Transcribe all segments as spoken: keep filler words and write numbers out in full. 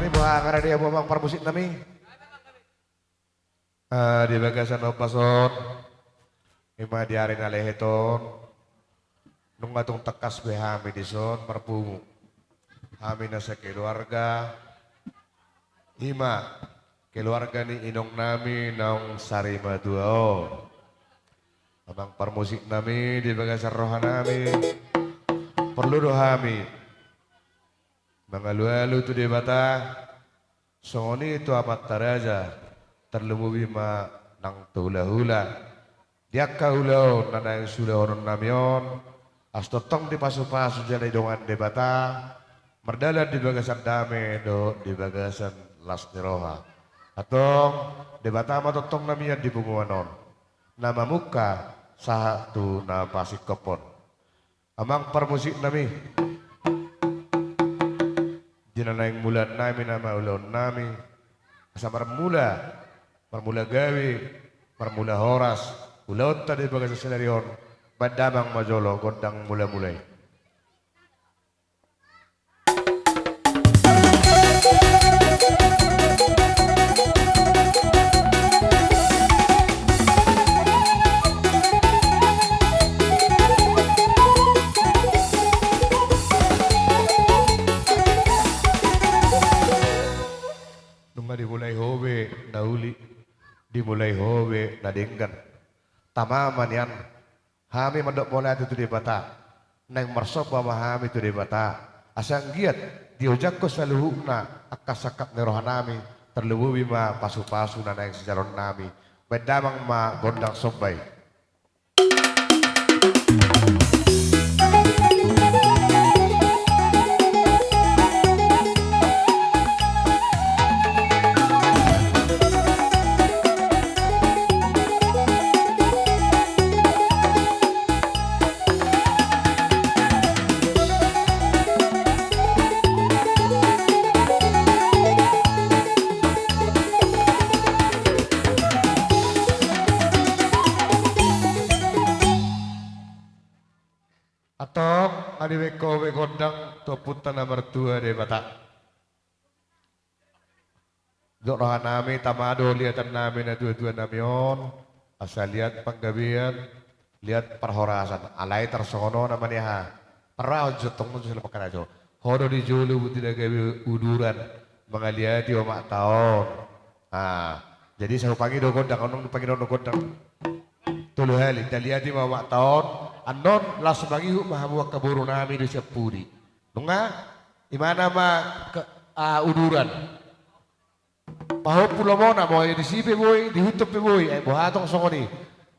Boha ngarade hamu amang parmusik nami? Ah, di bagasan ombas on, ima di ari na lehet on, nunga tung tangkas be hami dison marpungu. Hami na sakeluarga, ima keluarga ni inong nami naung sarimatua on. Amang parmusik nami, di bagasan roha nami, porlu do hami mangalualu tu Debata, songon i tu amanta raja, tarlumobi ma nang tu hulahula. Di angka ulaon na naeng siulahonon nami on, asa tongtong dipasupasu jala didongani Debata, mardalan di bagasan dame dohot di bagasan las ni roha. Antong, Debata ma tongtong na mian di punguan on, na mamungka sahat tu na pasingkophon. Amang parmusik nami, di na naeng mulaan nami nama ulaon nami, asa marmula, marmula gabe, marmula horas ulaonta di bagasan sadari on. Baen damang ma jolo gondang mulamula i. Nunga dimulai ho be na uli, dimulai ho be na denggan. Tama ma nian. Hami mandok mauliate tu Debata, naeng marsomba ma hami tu Debata, asa anggiat diojakhon saluhutna angka sangkap ni roha nami, tarlumobi ma pasupasu na naeng sijaloon nami. Baen damang ma gondang somba i. Antong, nga dibaen ho be gondang tu Ompunta na martua Debata. Dok roha nami, tama do liatan nami na tuatua nami on, asa liat panggabean, liat parhorasan, alai tarsongon on nama ni aha. Parhorasan jo tong, jo sila pangkarajo. Ho do di jolo buti na gabe uduran, mangaliati omakta on. Ah, jadi sai hupangido gondang, annon hupangido gondang tolu hali, taliati ma omakta on, annon laos mangihut ma hamu angka boru nami di sian pudi. Nunga, imana ma ke, ah, uduran. Pahompu lomona, molo disi pe boi, di huta pe boi, ai boha tong songon i.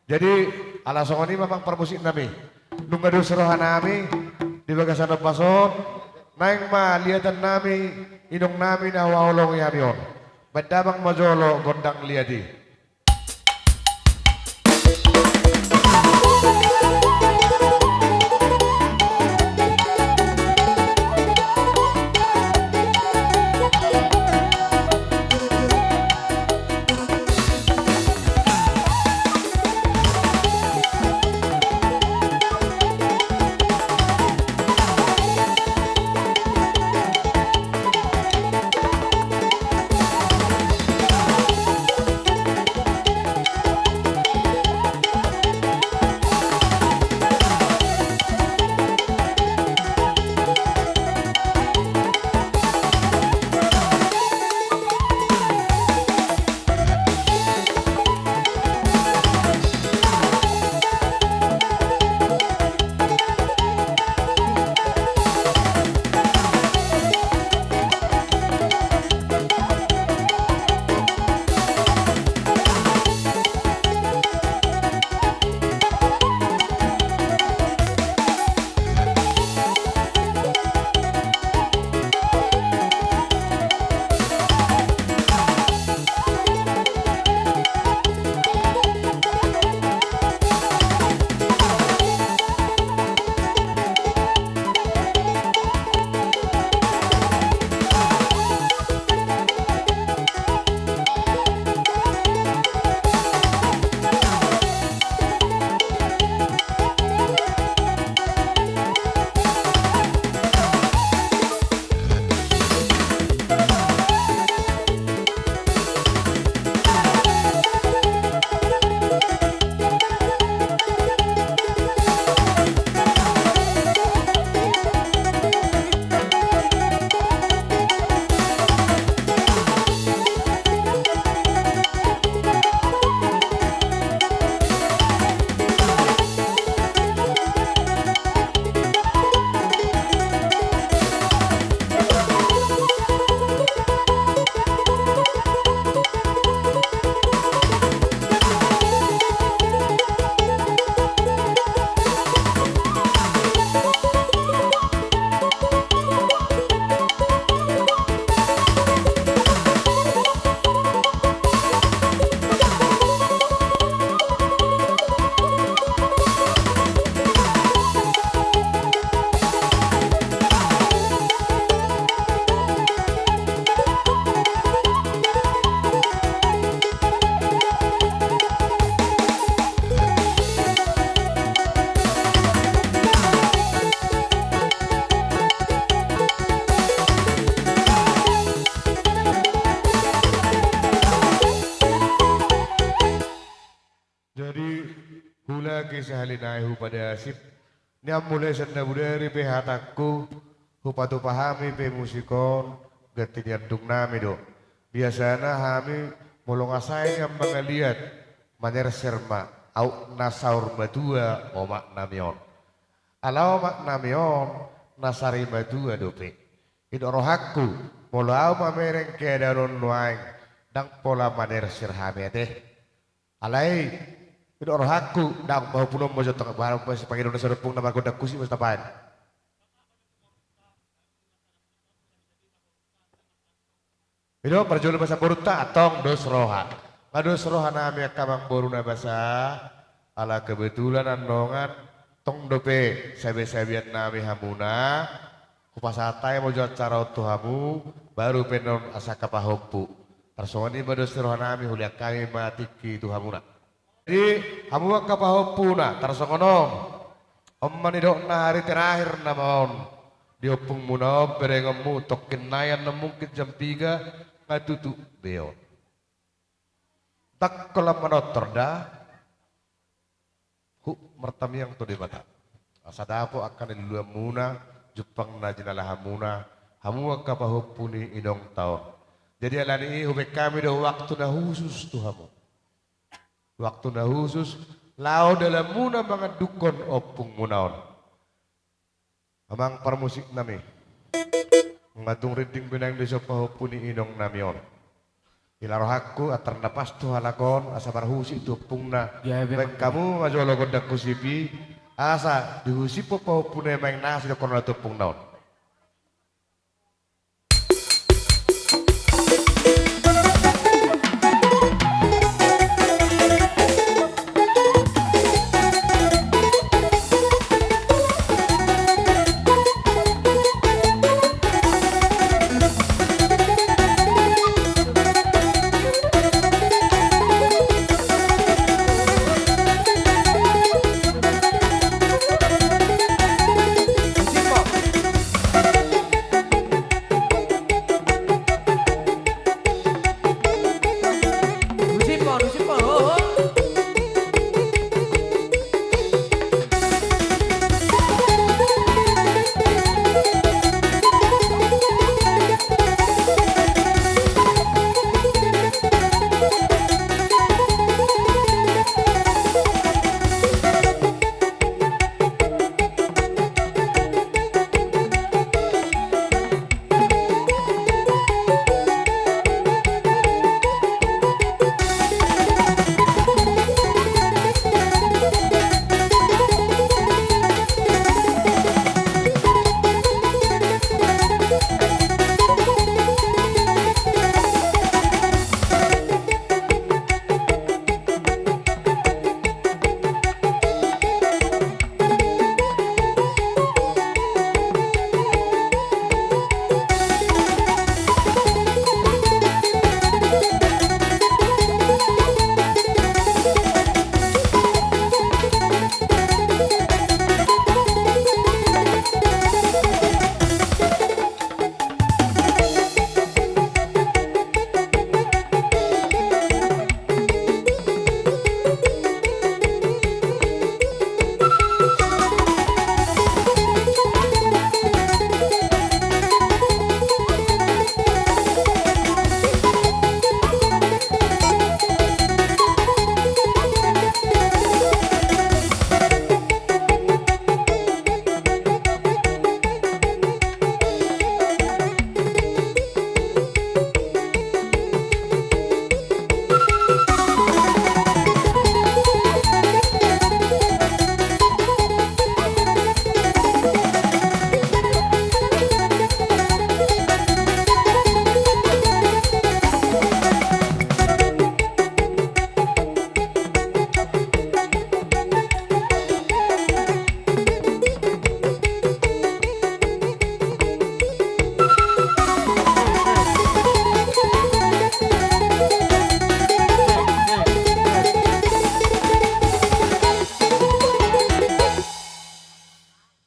Jadi, ala songon i ma amang parmusik nami. Nunga dos roha nami, di bagasan ombas on, naeng ma liatan nami, inong nami na huhaholongi hami on. Baen damang ma jolo gondang liat i. Sahali nai hupadasip. Nian mulasan na bodari pe hatangku, hupatupa hami pe musik on, ganti ni andung nami do. Biasana hami molo nga sae nian mangaliat, manerser ma, aut na saur matua omak nami on. Ala omak nami on, na sari matua dope. Didok rohangku, molo ahu mamereng keadaan on nuaeng, ndang pola manerser hami ate. Alai, didok rohangku, ndang pahompuhon ma jo tong, barang pas pangido na sadari on na margondang husip ma tabaen. Didok parjolo basa borunta, antong dos roha. Nga dos roha nami angka amangboru na basa, ala kebetulan annon tong dope sabe-sabean nami hamuna, hupasahat hami ma jo acara on tu hamu, baru pe annon asa angka pahompu. Tarsongon i ma dos ni roha nami, hulean hami ma tingki tu hamuna. Jadi, hamu angka pahompuna, tarsongon on. On ma nidokna, hari terakhir nama on. Di ompungmuna on, berengonmu, tongkin nai annon mungkin jam piga, nga tutup be on. Ndang holan manortor da. Huk martangiang tu Debata. Asa dapot angka niluluanmuna, jumpang na jinalahanmuna, hamu angka pahompu ni inongta on. Jadi alani i hubaen hami do waktu na khusus tu hamu. Waktu na khusus, laho dalanmuna mangandukhon ompungmuna on. Amang parmusik nami. Nga tung rinding be naeng dison pahompu ni inong nami on. Ila rohangku, antar na pas tu halak on, asa marhusip tu ompungna. Baen hamu ma jolo gondang husip i, asa dihusiphon pahompuna i ma naeng na sidokkon na tu ompungna on.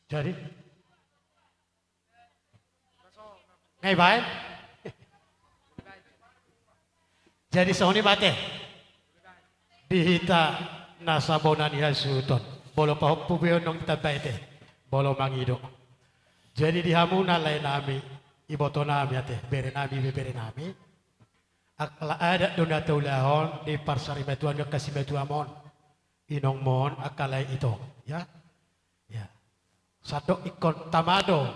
Jadi, nga dibaen. Jadi songon i ma ate. Di hita na sabona ni hasuhuton. Molo pahompu be on naung ditambai ate, molo mangido. Jadi di hamuna lae nami, iboto nami ate, bere nami, ibebere nami. Angka adat do na taulahon di parsarimatuam ni angka simatuam on. Inongmon angka lae ito, ya. Ya. Sandok ingkon tama do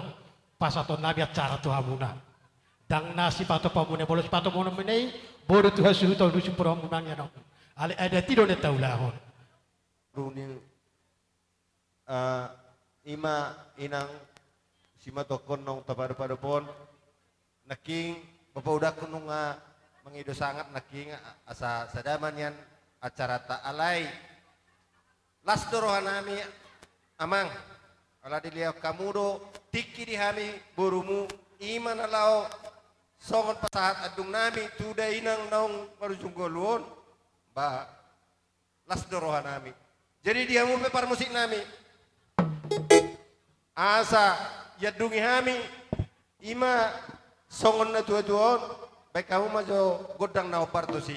pasahaton nami acara tu hamuna. Ndang na sipatupaonmuna i, molo sipatupaonmuna i, bodo tu hasuhuton do sipatupaonmuna i, inong. Alai adat i do na taulahon. Runi, eh, ima inang simatuangkon naung tapadopadop on. Nangkin, Bapa, udakkon nunga mangido sangap nangkin, a-, asa sada ma nian acaranta, alai las do roha nami, Amang. Ala dilehon hamu do tingki di hami borumu, ima na laho songon pasahat andung nami tu dainang naung marujung ngolu on. Ba, las do roha nami. Jadi di hamu pe parmusik nami, asa iandungi hami, ima songon na tuatua on, baen hamu ma jo gondang na hombar tusi.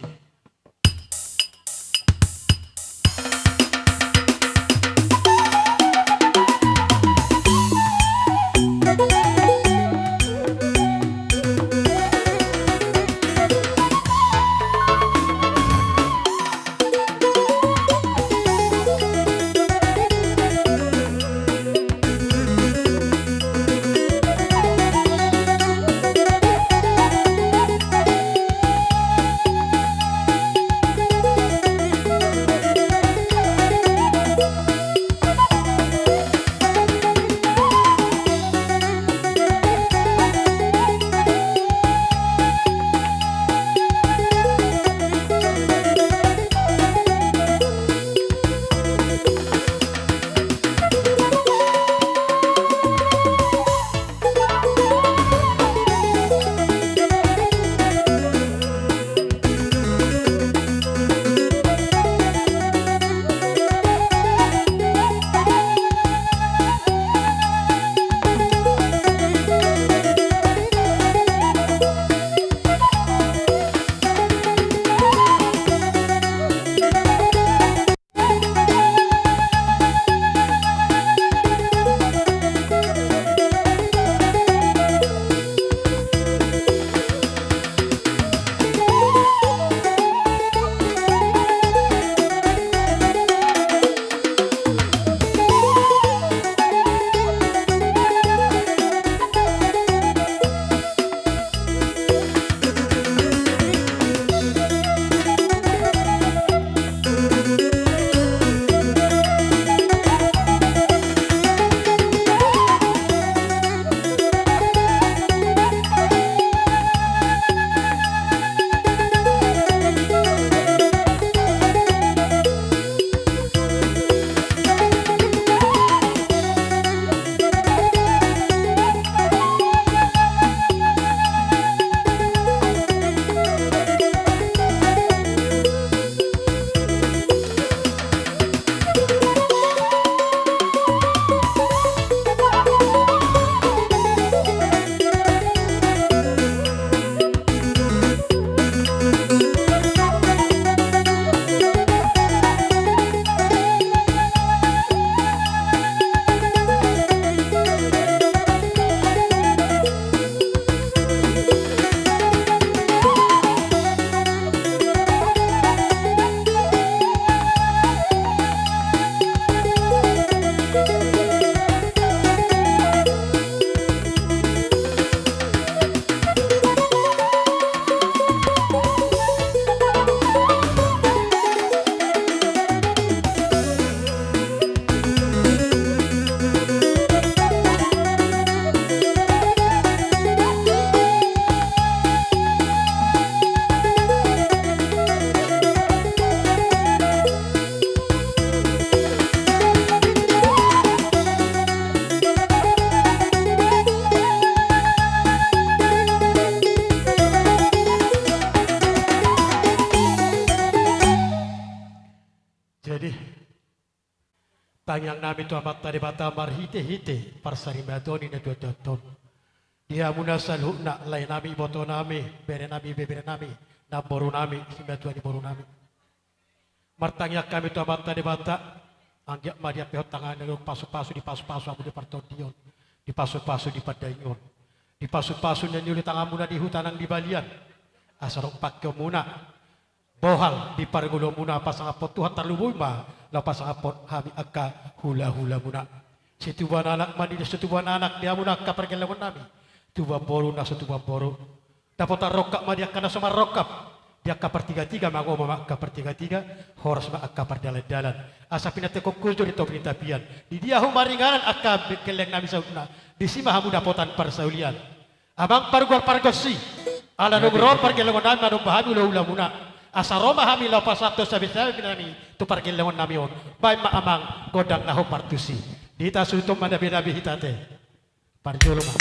Jadi, tangiang nami tu Amanta Debata marhitehite parsarimatuan ni natuatuanta on. Di hamuna saluhutna, lae nami, iboto nami, bere nami, ibebere nami, namboru nami, simatuan ni boru nami. Martangiang hami tu Amanta Debata, Anggiat ma diampehon tanganna, didok pasupasu, dipasupasu hamu di partondion, dipasupasu di pandaingon, dipasupasu na niuli tanganmuna di huta nang di balian, asa rap pangkeonmuna bohal di parngoluonmuna pasangaphon Tuhan, tarlumobi ma laho pasangaphon hami angka hulahulamuna. Situbuan anak ma di, situbuan anak di hamuna angka pargellengonnami, tubuan boru na so tubuan boru. Dapotan rongkap ma di angka na so marrongkap, di angka partigatiga mangomo ma angka partigatiga, horas ma angka pardalandalan. Asa pinantikhon hujur di topi ni tapian, di dia hamu maringanan angka gellengnami sautna, disi ma hamu dapotan parsaulian. Amang pargual pargonsi, ala nunga ro pargellengonnami manomba hami hulahulamuna, asa ro ma hami laho pasahathon sabisabinami tu pargellengonnami on. Baen ma amang gondang na hombar tusi. Di hita suhuton ma na binabi hita ate. Parjolo ma.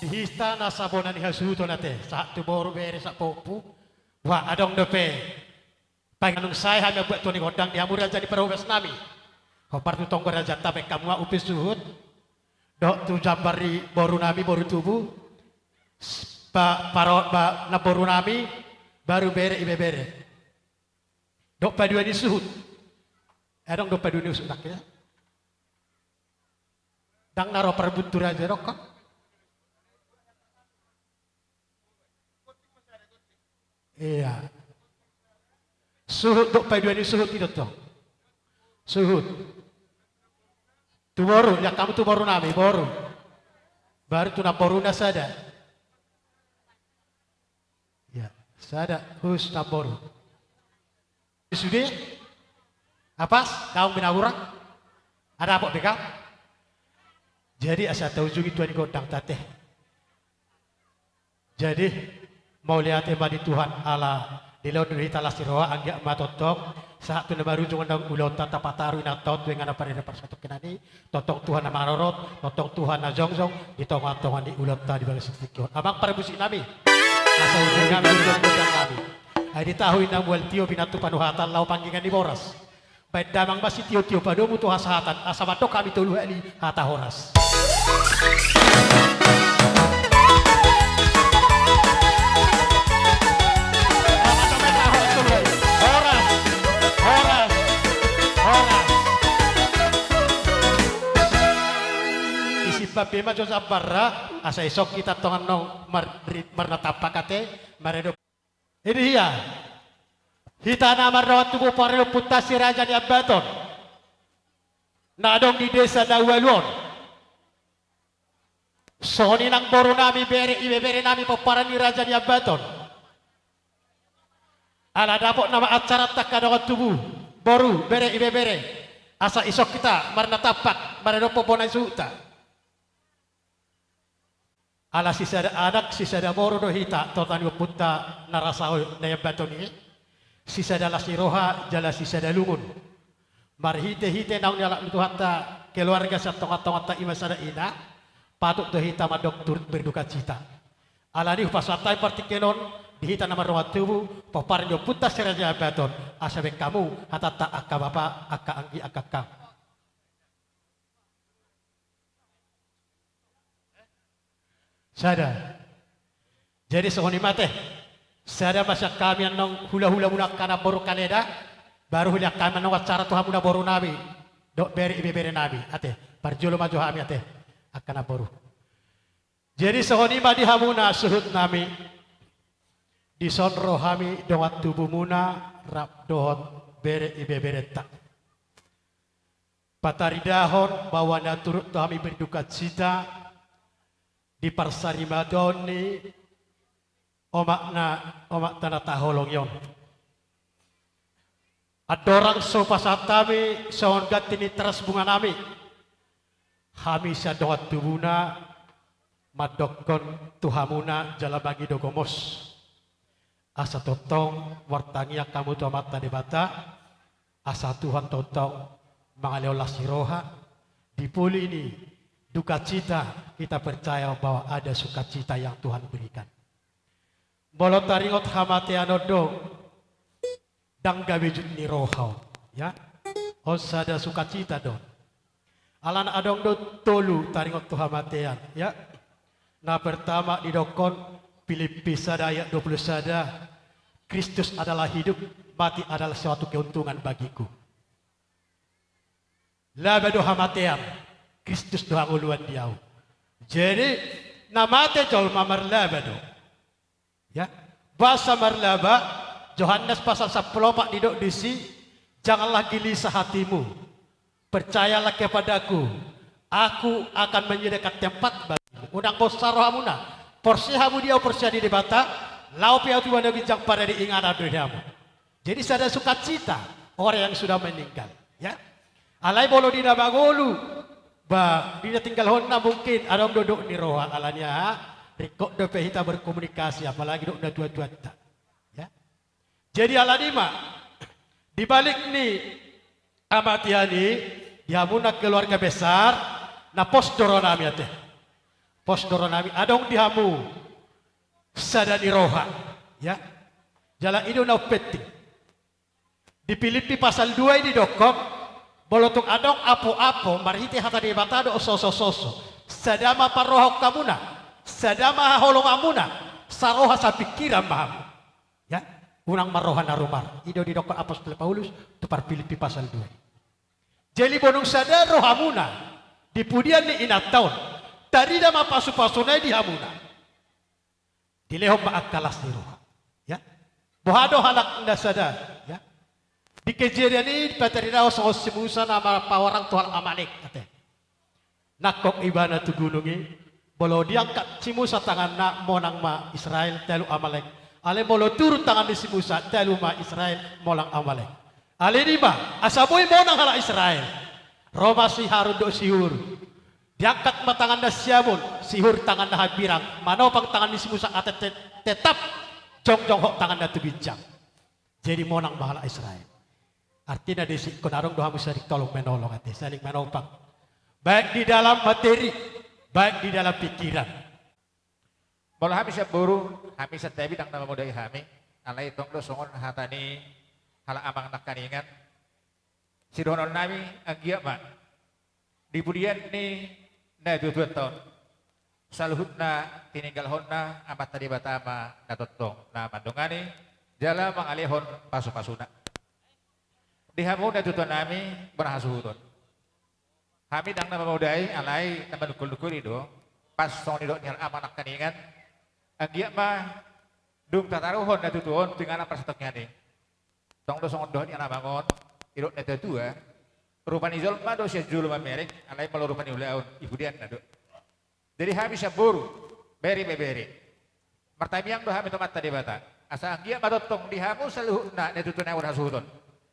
Di hita na sabona ni hasuhuton ate, sahat tu boru, bere, sahat pahompu. Wah, adong dope. Pangidoan nunga sae hami mambuat tua ni gondang di hamu raja ni parhobas nami. Hombar tu tonggo raja ta, baen hamu ma upa suhut. Dohot tu jambar ni boru nami, boru tubu. Pa-, paro-, ba-, namboru nami, baru bere, ibebere. Dohot paduahon ni suhut. Adong dohot paduahon ni suhut nangkin. Ndang na ro parbuntu raja dokkon. Iya. Suhut dohot paduahon ni suhut i do tong. Suhut. Tu boru, ia hamu tu boru nami, boru. Baru tu namboruna sada. Ia, sada, hus namboru. Sude? Apas, daong binaurang? Adapot be kam? Jadi asa taujungi tua ni gondang ta ate. Jadi, mauliate ma di Tuhan ala dilehon do di hita las ni roha, anggiat ma tongtong Sahat tu na marujung na ulaonta tapataru inanta on tu inganan parade parsatongkinan i, tongtong Tuhan na marorot, tongtong Tuhan na jongjong di tongatonga ni ulaonta di bagasan tingki on. Amang parmusik nami, asa ujung nami di gondang nami. Ai di tahu inna mual tio pinantu panuhatan laho panggingan ni boras. Baen damang ma sitiotio padomu tu hasahatan, asa mandok hami tolu hali hata horas. Horas, horas, horas. Isimpan be ma jo jambarna, asa ison hita tongan nong mar-, ri-, marnatampak ate, marado. Ini ia. Hita na mardongan tubu parelok punta si Raja ni Ambaton. Na adong di desa na ualu on. Songon i nang boru nami bere ibebere nami pomparan ni Raja ni Ambaton. Ala dapot nama acara tangka dongan tubu, boru, bere ibebere. Asa ison hita marnatampak, marnadophon bona ni suhutna. Ala sisada anak, sisada boru do hita, tota ni ompunta na rasaon na i Ambaton i, sisada las ni roha, jala sisada lungun. Marhitehite naung nialap ni Tuhanta keluarga sian tongatonganta i ma sada ina, patut do hita mandok turut berdukacita. Alani i hupasahat hami partingkian on, di hita na mardongan tubu, pomparan ni ompunta si Raja Ambaton, asa baen hamu, hatanta angka bapa, angka anggi, angka angkang. Sada. Jadi songon i ma ate. Sada ma sian hami annon hulahula muna angka namboru kaleda. Baru hulehon hami annon acara tu hamu namboru nami. Dohot bere ibebere nami. Ate. Parjolo ma jo hami ate. Angka namboru. Jadi songon i ma di hamuna suhut nami. Dison ro hami dongan tubu muna rap dohot bere ibeberenta. Pataridahon bahwa na turut do hami berdukacita di parsarimateon ni omakna, omakta na taholongi on. Andorang so hupasahat hami songon ganti ni teras bunga nami, hami sian dongan tubuna mandokkon tu hamuna jala mangido gomos. Asa tongtong martangiang hamu tu Amanta Debata, asa Tuhan tongtong mangalehon las ni roha, di puli ni dukacita kita percaya bahwa ada sukacita yang Tuhan berikan. Molo taringot hamatean on do, ndang gabe jut ni roha on, ya. On sada sukacita do. Alana adong do tolu taringot tu hamatean, ya. Na pertama didokkon Pilippi sada ayat dua puluh sada, Kristus adalah hidup, mati adalah suatu keuntungan bagiku. Laba do hamatean, Kristus do hangoluan di ahu. Jadi, na mate jolma marlaba do. Ya, bahasa marlaba, Johannes pasal sampulu opat didok disi, janganlah gelisah hatimu, percayalah kepadaku, aku akan menyediakan tempat bagimu. Unang bosa rohamuna, porsea hamu di ahu, porsea di Debata, laho pe ahu tu banua ginjang parade inganan do di hamu. Jadi sada sukacita orang yang sudah meninggal, ya. Alai molo di na mangolu, ba, di na tinggalhonna mungkin adong do jut ni roha, alani aha, ringkot dope hita berkomunikasi, apalagi dohot natuatuanta. Ya. Jadi alani ma, di balik ni hamatean i, di hamuna keluarga besar, na pos do roha nami ate. Pos do roha nami, adong di hamu sada ni roha, ya. Jala i do na umpenting. Di Pilippi pasal dua i didokkon, molo tung adong apoapo marhite hata Debata dohot sosososo, sada ma parrohaon hamuna, sada ma haholonganmuna, saroha sapingkiran ma hamu. Ya, unang marroha na rumar. I do didokkon apostel Paulus tu parPilippi pasal dua i. Jadi molo dung sada rohamuna di pudian ni inanta on, tarida ma pasupasuna i di hamuna. Dilehon ma angka las ni roha. Ya. Boha do halak na sada, ya. Di Kejadian i pataridahon songon si Musa na marpaorang tu halak Amalek, ate. Nangkok ibana tu gunung i, molo diangkat si Musa tanganna, monang ma Israel, talu Amalek. Alai molo turun tangan ni si Musa, talu ma Israel, monang Amalek. Alani i ma, asa boi monang halak Israel, ro ma si Harun dohot si Hur. Diangkat ma tanganna siamun, si Hur tanganna hambirang, manopang tangan ni si Musa ate te-, tetap jongjong hot tanganna tu ginjang. Jadi monang ma halak Israel. Artina disi, ingkon adong do hamu saling tolong menolong ate, saling menopang. Baik di dalam materi, baik di dalam pikiran. Molo hami sian boru, hami santabi ndang na mamodai hami, alai tong do songon hata ni halak amang nangkaningan. Sidohonon nami, anggiat ma di pudian ni natuatuanta on, saluhutna tininggalhonna Amanta Debata ma na tongtong na mandongani jala mangalehon pasupasuna. Di hamu natuatua nami bona hasuhuton. Hami ndang na mamodai, alai na manungkuldungkuli do. Pas songon nidok ni halak amang nangkaningan, anggiat ma dung tataruhon natuatua on tu inganan parsatongkinan i. Tong do songon dohot ni halak amang on, didok natuatua, rupa ni jolma do sian jolo mamereng, alai molo rupa ni ulaon, di pudianna do. Jadi hami sian boru, bere ibebere, martamiang do hami tu Amanta Debata, asa anggiat ma tongtong di hamu saluhutna natuatua nami bona hasuhuton.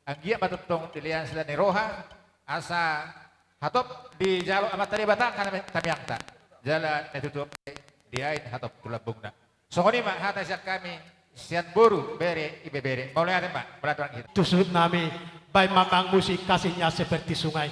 Anggiat ma tongtong dilehon siala ni roha, asa hatop dijalo Amanta Debata angka tamiangta, jala natuatua dibahen hatop tu lambungna. Songon i ma hata sian hami sian boru, bere ibebere. Mauliate ma, mauliate ma. Tu suhut nami, baen ma amang musik Kasihnya Seperti Sungai.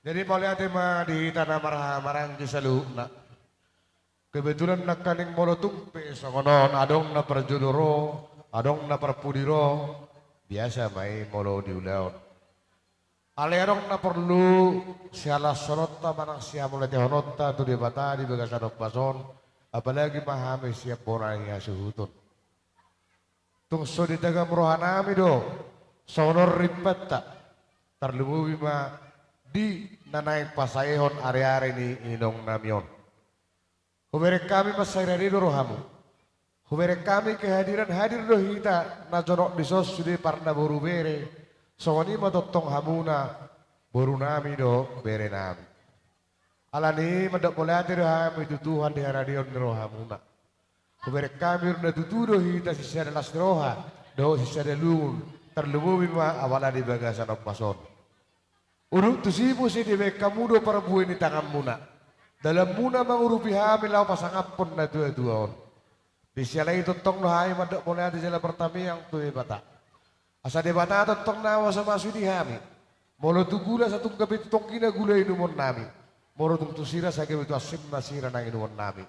Jadi mauliate ma di hita na marhaha maranggi saluhutna. Kebetulan nangkaning molo tung pe songon on, adong na parjolo ro, adong na parpudi ro, biasa ma i molo di ulaon. Alai adong na porlu sihalashononta manang sihamauliatehononta tu Debata di bagasan ombas on, apalagi ma hami sian bona ni hasuhuton. Tung so ditagam rohanami do songon on rimpanta, tarlumobi ma di na naeng pasaehon ariari ni inongnami on. Hubereng hami mansai rade do rohamu. Hubereng hami kehadiran, hadir do hita na jonok dison sude parnaboru bere, songon i ma tongtong hamuna borunami dohot berenami. Alani i mandok mauliate do hami tu Tuhan di haradeon ni rohamuna. Hubereng hami ro na tutu do hita sisada las ni roha dohot sisada lungun, tarlumobi ma apala di bagasan ombas on. Udut tusi muse dibaen hamu do parbue ni tanganmuna, dalanmuna mangurupi hami laho pasangaphon natuatua on. Di siala i tongtong do hami mandok mauliate jala martangiang tu Debata. Asa Debata tongtong na masu-masu di hami. Molo tu gula satunggap i tu tonggina gula inumonnami. Molo tung tu sira sagebetu asing ma sira nang inumonnami.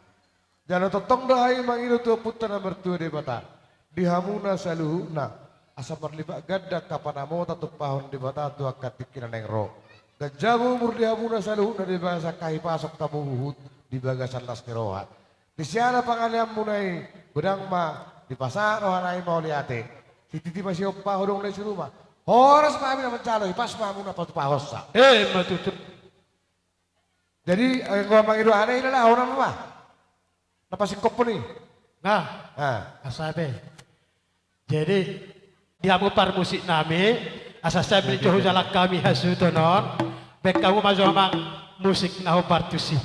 Jala tongtong do hami mangido tu Ompunta na martua Debata. Di hamuna saluhutna. Asa marlipat ganda angka panamota tumpahon Debata tu angka tingki na naeng ro. Ganjang ma umur di hamuna saluhutna di bagasan hahipason hamu huhut di bagasan las ni roha. Di siala pangaleanmuna i godang ma dipasahat rohanami mauliate. Sititi ma siompa ho dung na i si ruma. Horas ma hami na manjalo, hipas ma hamu na patupahonsa. Eh, ma tutu. Jadi, eh, anggo mangido hami i lala, hona ma. Na pasingkophon i. Nah. Nah. Asa be. Jadi, di hamu parmusiknami, asa sambil jo hujalang hami hasuhuton on, baen hamu ma jo amang musik na hombar tusi.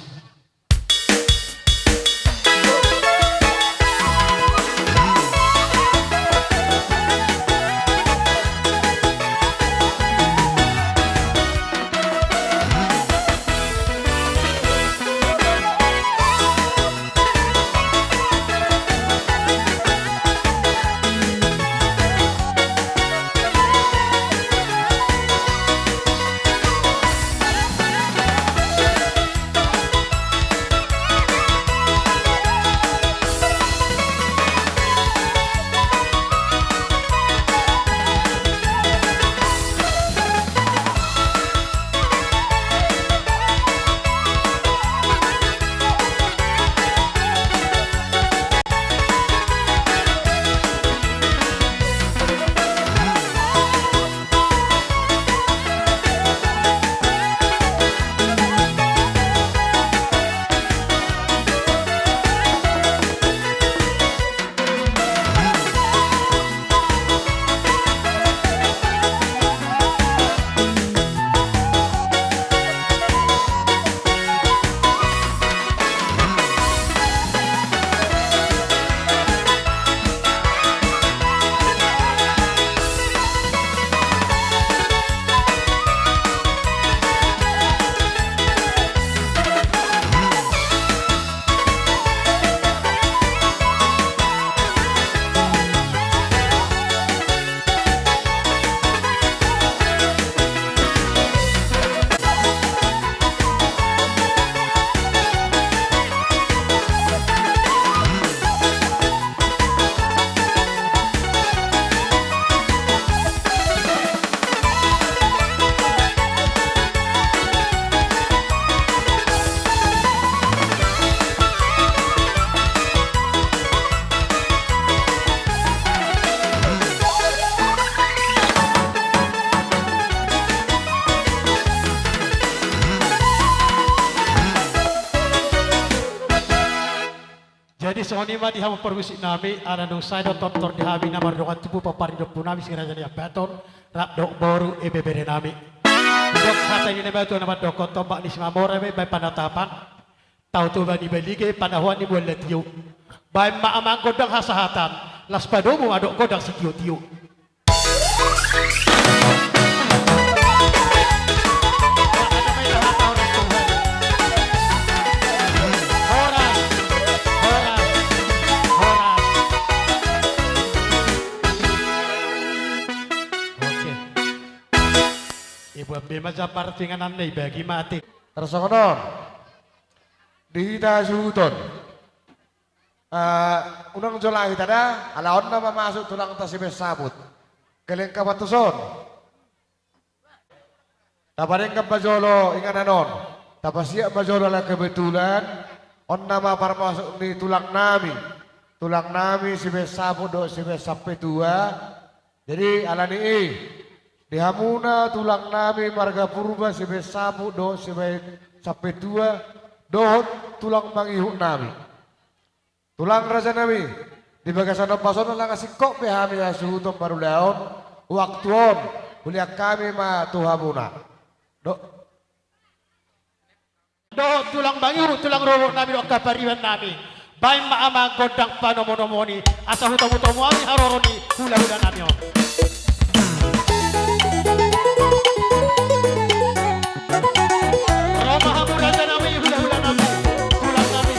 Jadi songon i ma di hamu parmusiknami, ala dung sae do tortor di hami na mardongan tubu pomparan ni ompunami si Raja Naiambaton rap dohot boru, ibeberenami. Didok hata ni na matua na mandokkon, tombak ni Simamora ma i baen panatapan, Tao Toba ni Baliga i panahoan ni Mual Latio. Baen ma amang gondang hasahatan, laos padomu ma dohot gondang sitiotio. Horas, horas, horas. Oke. Ibuan be ma jambar tu inganan na i, bagi mate. Tarsongon on. Di hita hasuhuton. Ah, unang jolo hita da, ala on nama masuk tulangta sibaen saput. Gelleng hamu tuson. Tapadenggan ma jolo inganan on. Tapasiat ma jolo ala kebetulan. On nama parmasuk ni tulangnami. Tulangnami sibaen saput dohot sibaen sampetua. Jadi, ala ni i, di hamuna tulangnami marga Purba sibaen saput dohot sibaen sampetua, dohot tulang mangihutnami. Tulang rajanami, di bagasan ombas on, ala nga singkop be hami hasuhuton marulaon, waktu on, hulean hami ma tu hamuna. Do- Dohot tulang mangihut, tulang rorobotnami dohot angka paribanannami. Baen ma amang gondang panomunomuni, asa hutamutomu hami haroro ni hulahulanami on. Ro ma hamu rajanami, hulahulanami, tulangnami.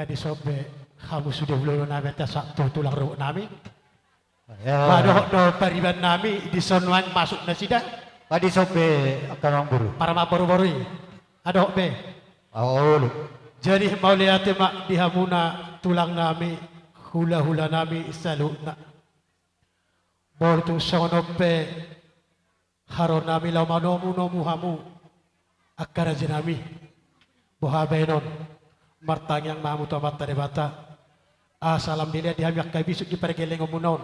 Dison be hamu sude hulahula nami, ate, sahat tu tulang rorobot nami. Ya. Ba dohot do pariban nami, dison nuaeng masuk nasida. Ba dison be angka amangboru. Paramaham boruboru i. Adong be. Olo. Jadi mauliate ma di hamuna tulang nami, hulahula nami saluhutna. Molo tung songon on pe haroro nami laho manomunomu hamu angka raja nami. Boha baenon, martangiang ma hamu tu Amanta Debata. Asa lam dilehon di hami angka bisuk di pargellengonmuna on.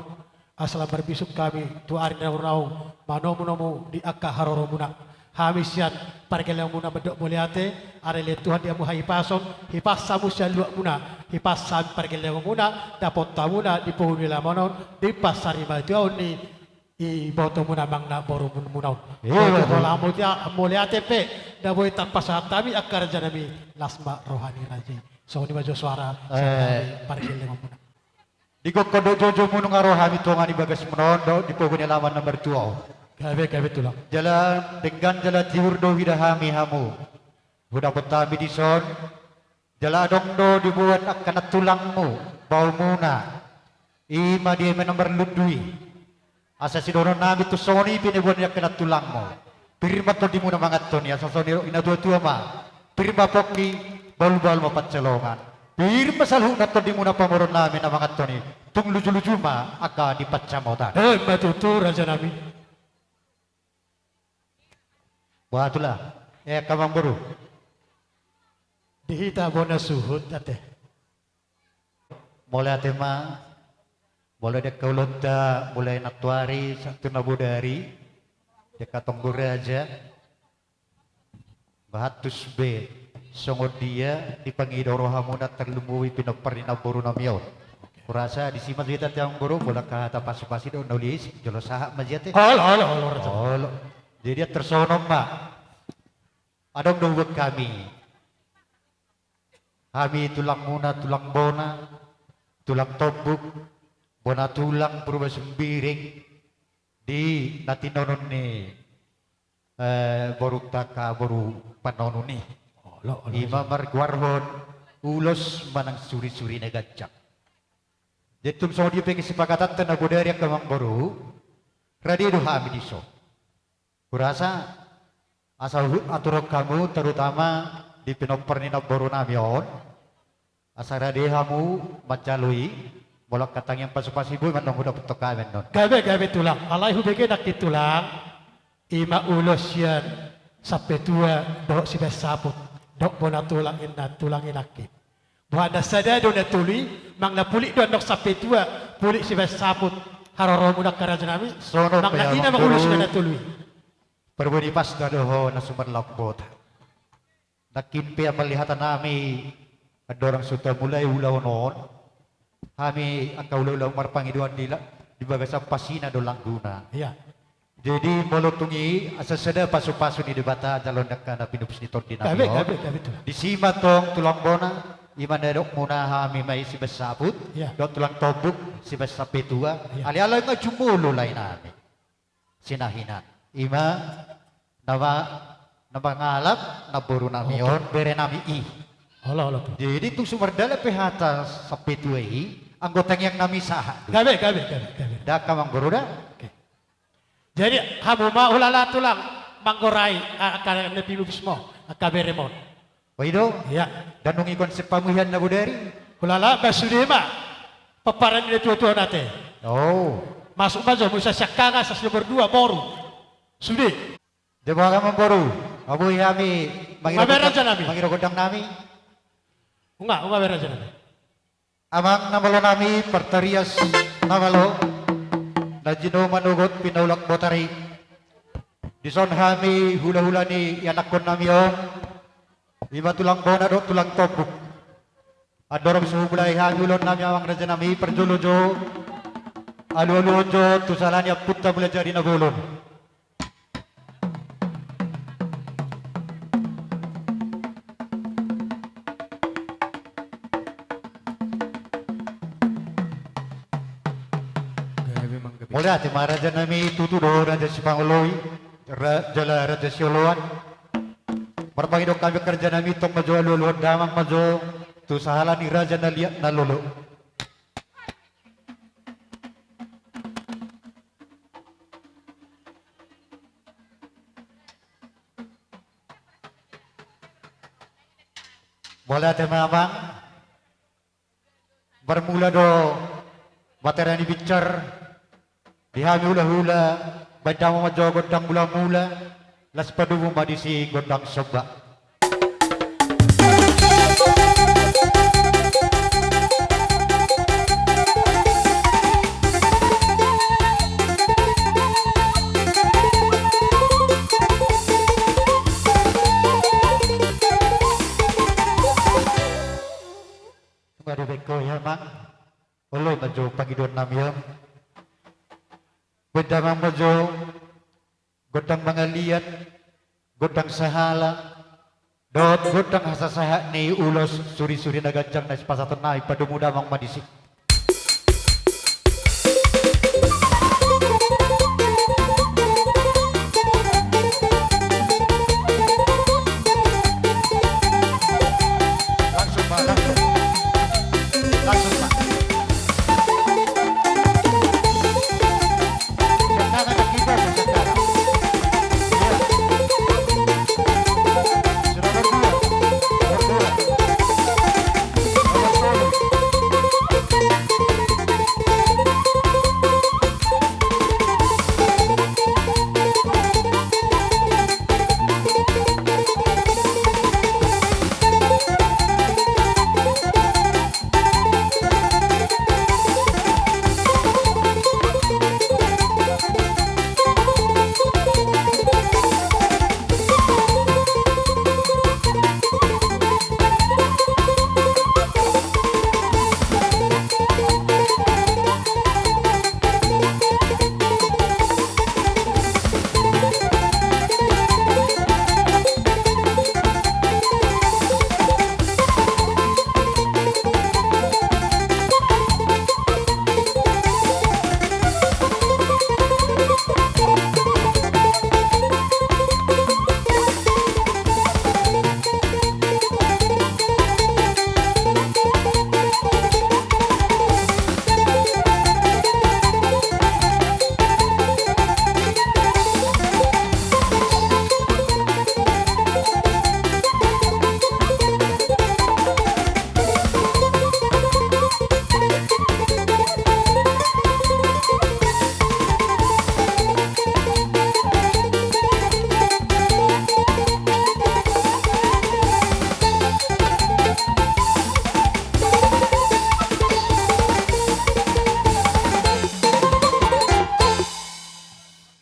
Asa lam marbisuk hami tu ari na naung manomunomu di angka haroromuna. Hami sian pargellengonmuna mandok mauliate, ala dilehon Tuhan di hamu hahipason, hipas hamu sian luatmuna, hipas hami pargellengonmuna, dapot hamuna di pogu ni alaman on, dipas sarimatua on ni ibotomuna manang na borumuna on. Iya, betul. Molo mauliate pe na boi tarpasahat hami angka raja nami, las ma roha ni raja i. Songon i ma jo suara sian hami pargellengonmuna. Digokhon do joujou muna nunga ro hami tu tonga ni bagasmuna on dohot di pogu ni alaman na martua on. Gabe, gabe tulang. Jala denggan jala tiur do huida hami hamu. Hudapot hami dison. Jala adong do diboan angka nantulangmu, baomuna. I ma di eme na marlundu i. Asa sidohonon nami tung songon i pe na boan ni angka nantulangmu. Pir ma tondimuna manganhon i, asa songon i natuatua ma. Pir ma pongki, bahulbahul ma pansalongan. Pir ma saluhutna tondimuna pamoruon nami na manganhon i. Tung lujuluju ma angka di pansamotan. Eh, ima tutu raja nami. Boha tulang. Eh, angka amangboru. Di hita bona suhut ate. Mauliate ma. Molo di angka ulaonta mulai nantoari sahat tu na bodari, di angka tonggo raja, bahat tus be songon dia dipangido rohamuna tarlumobi pinompar ni namboru nami on. Hurasa disi ma jo hita ate amangboru, molo angka hata pasupasuon do na uli i, jolo sahat ma jo ate. Olo, olo, olo, raja. Olo. Jadi antar songon on ma. Adong do huboan hami. Hami tulangmuna, tulang bona, tulang tombuk, bona tulang, Purba Sembiring, di na tinonon ni, eh, borunta angka boru panonun i. Olo, olo. I ma margoarhon ulos manang surisuri na ganjang. Jadi tung songon dia pe kesepakatanta na bodari angka amangboru, rade do hami dison. Hurasa asa huaturhon hamu, terutama di pinompar ni namboru nami on, asa rade hamu manjalo i, molo angka tangiang pasupasu i boi ma annon hudapothon hami annon. Gabe, gabe tulang. Alai hubege nangkin tulang, i ma ulos sian sampetua dohot sibahen saput, dohot bona tulang, inna tulang i nangkin. Boha, na sada do na tolu i, manang na pulik do annon sampetua, pulik sibahen saput haroromuna angka raja nami, songon manang na ina ma ulos na tolu i. Parbue ni pasta do ho na sumarlambota. Nangkin pe amang ni hata nami, andorang so tamulai ulaon on, hami angka hulahula marpangidoan di la-, di bagasan pasina do langguna. Iya. Jadi molo tung i asa sada pasupasu ni Debata jaloon angka na pinupus ni tondi nami on. Gabe, gabe, gabe tulang. Disi ma tong tulang bona, i ma na didok muna hami ma i sibahen saput, iya, dohot tulang tombuk sibahen sampetua, iya, alai-alai ma jumolo lae nami. Sinahinan. I ma na ma-, na mangalap namboru nami on, bere nami i. Olo, olo tulang. Jadi tung so mardalan pe hata sampetua i, anggo tangiang nami sahat do. Gabe, gabe, gabe, gabe. Da angka amangboru da. Oke. Jadi hamu ma hulala tulang manggorai, a-, angka na pinupusmu, angka beremu on. O i do? Iya. Ndang nunga ingkon sipamuhian na bodari. Hulala, ba sude ma pomparan ni natuatua on ate. O. Masuk ma jo, molo sian angka, asa nomor dua boru. Sude. Jadi boha ma boru. Nga boi hami mangido gondang nami. Unga, unga be raja nami. Amang na malo nami, partarias na malo, na jino manogot pinaulak botari. Dison hami hulahula ni ianakhon nami on, i ma tulang bona dohot tulang tombuk. Andorang so humulai hami ulaon nami amang raja nami, parjolo jo alualuhon jo tu sala ni ompunta Mulajadi Na Bolon. Mauliate ma raja nami, tutu do raja sipangoloi, ra-, jala raja sioloan. Marpangido hami raja nami, tong ma jo alualuhon damang ma jo. tu sahala ni raja na liat na lolo. Mauliate ma amang. Marmula do materi ni binsar di hami hulahula, baen damang ma jo gondang mulamula, laos padomu ma disi gondang somba. Mari beko ya, Mang. Olo ma jo pangidoan nami on. Baen damang ma jo gondang mangaliat, gondang sahala, dohot gondang hasasahat ni ulos surisuri na ganjang na sipasahaton nami, padomu damang ma disi. Langsung, Pak, langsung. Langsung, Pak. Sekarang kita, sekarang. Iya. Sudah berdua. Berdua. Nomor sepuluh.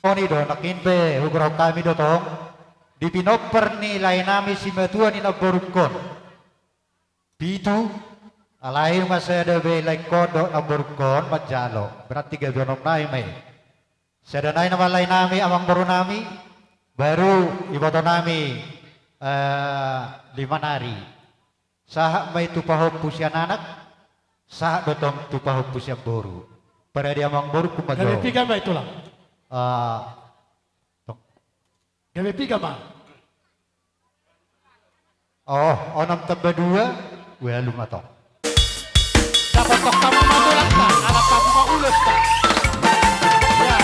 Songon i do, nangkin pe huboan hami do tong di pinompar ni laenami simatua ni namborungkon. Pitu, alai nunga sada be laengkon dohot namborungkon manjalo, berarti gabe onom nai ma i. Sada nai nama laenami, amangborunami, baru ibotonami, eh, lima nari. Sahat ma i tu pahompu sian anak, sahat do tong tu pahompu sian boru. Parade amangborungku ma jo. Gabe piga ma i, Tulang? Eh, tong. Gabe piga ma? Oh, onom tambah dua, ualu ma tong. Dapothon hamu ma, Tulang, ta, ala hamu ma ulos, ta. Ya.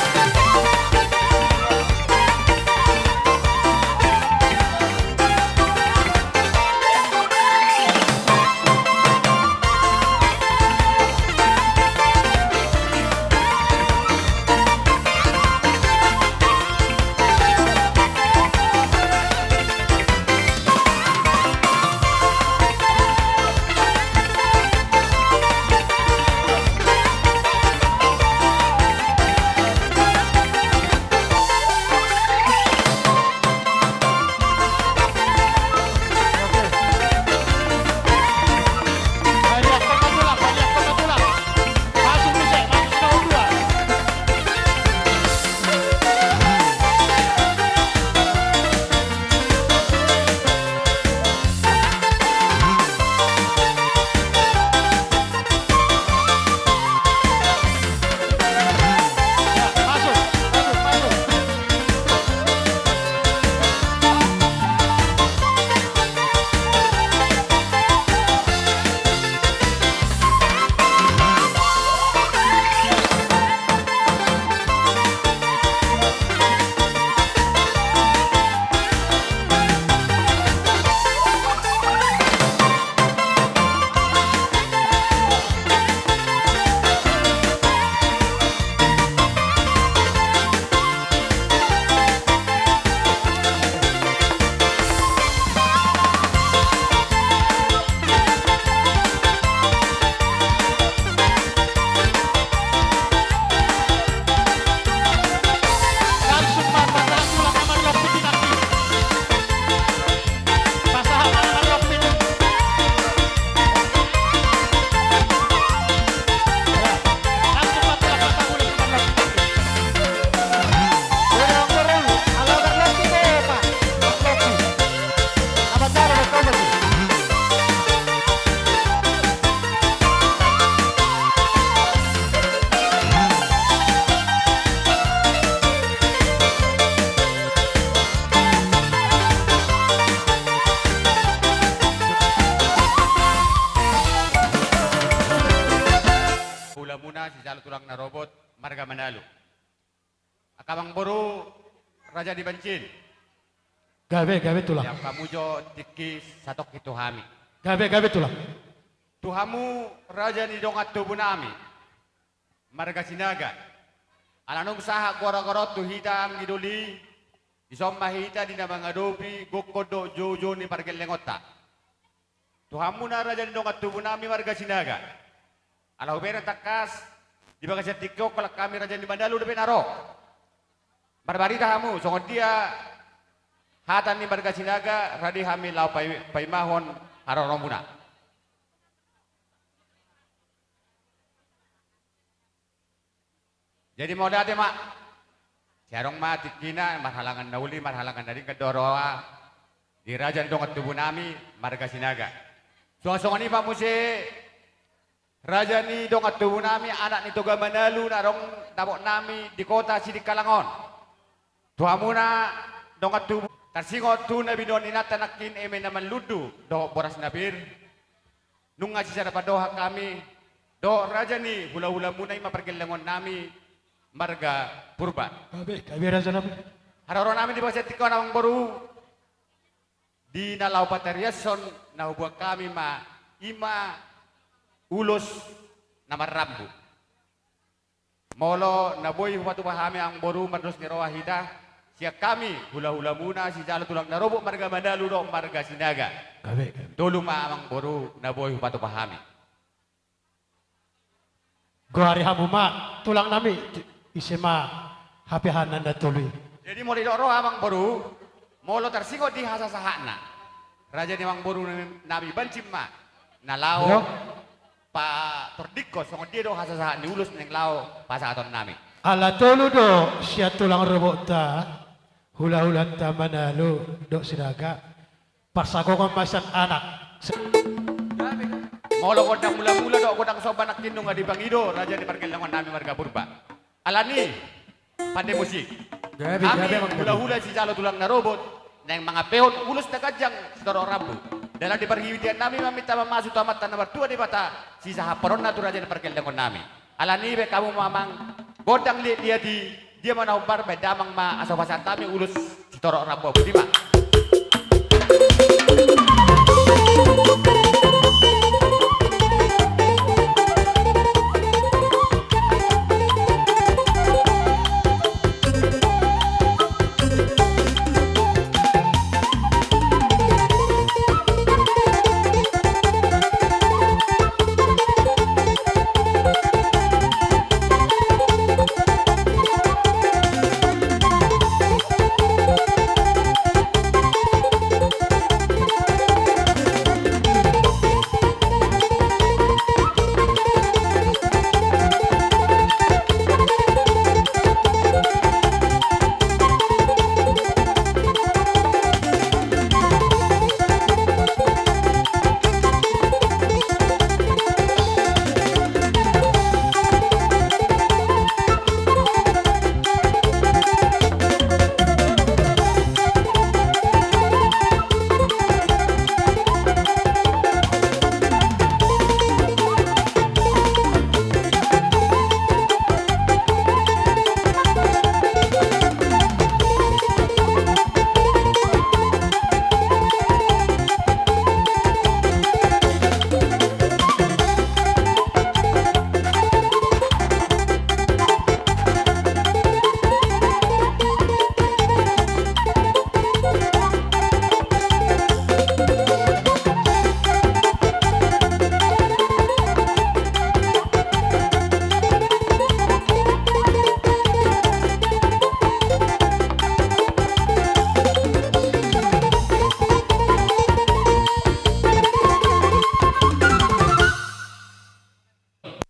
Raja ni Bancin. Gabe, gabe, Tulang. Jangkon hamu jo tingki satongkin tu hami. Gabe, gabe, Tulang. Tu hamu raja ni dongan tubunami marga Sinaga. Ala nunga sahat goargoar on tu hita anggi doli, dison ma hita di na mangadopi gokhon dohot joujou ni pargellengonta. Tu hamuna raja ni dongan tubunami marga Sinaga. Ala hubereng tangkas, di bagasan tingki on holan hami raja ni Manalu dope na ro. Marbarita hamu, songon dia hata ni marga Sinaga, rade hami laho pai-, paimahon haroromuna. Jadi mauliate ma. Sai adong ma tingkina, marhalangan na uli, marhalangan na denggan do roha di raja ni dongan tubunami marga Sinaga. Suang songon i ma muse raja ni dongan tubunami, anak ni Toga Manalu na adong dapotnami di kota Sidikalang on. Tu hamuna dongan tubu, tarsingot tu na binoan ni inanta nangkin eme na manlundu dohot boras na pir. Nunga sisada pandohan hami dohot raja ni hulahulamuna, i ma pargellengonnami marga Purba. Gabe, gabe, rajanami. Haroroanami di bagasan tingki on, amangboru, di na laho patariashon na huboan hami ma, i ma ulos na marrambu. Molo na boi hupatupa hami, amangboru, mardos ni roha hita, sian hami hulahulamuna sijalo tulang na robot marga Manalu dohot marga Sinaga. Gabe, gabe. Tolu ma, amangboru, na boi hupatupa hami. Goari hamu ma, tulangnami, ise ma hapeahanna na tolu i. Jadi molo didok roha, amangboru, molo tarsingot di hasasahatna raja ni amangborunami Bancin ma na laho, iyo, patordingkon songon dia do hasasahat ni ulos naeng laho pasahatonnami. Ala tolu do sian tulang robotta, hulahulanta Manalu dohot Sinaga, parsagokon ma sian anak. Molo gondang mulamula dohot gondang somba nangkin nunga dipangido raja ni pargellengonnami marga Purba. Alani i, pande musik. Gabe, gabe, amangboru. Hami hulahula sijalo tulang na robot naeng mangampehon ulos na ganjang sitorop rambu. Dalan ni parhiteannami maminta mamasu tu Amanta na martua Debata, sisahaphononna tu raja ni pargellengonnami. Alani i, baen hamu ma, amang, gondang liatliat i. Dia ma na hombar, baen damang ma asa hupasahat hami ulos sitorop rambu. Boti ma.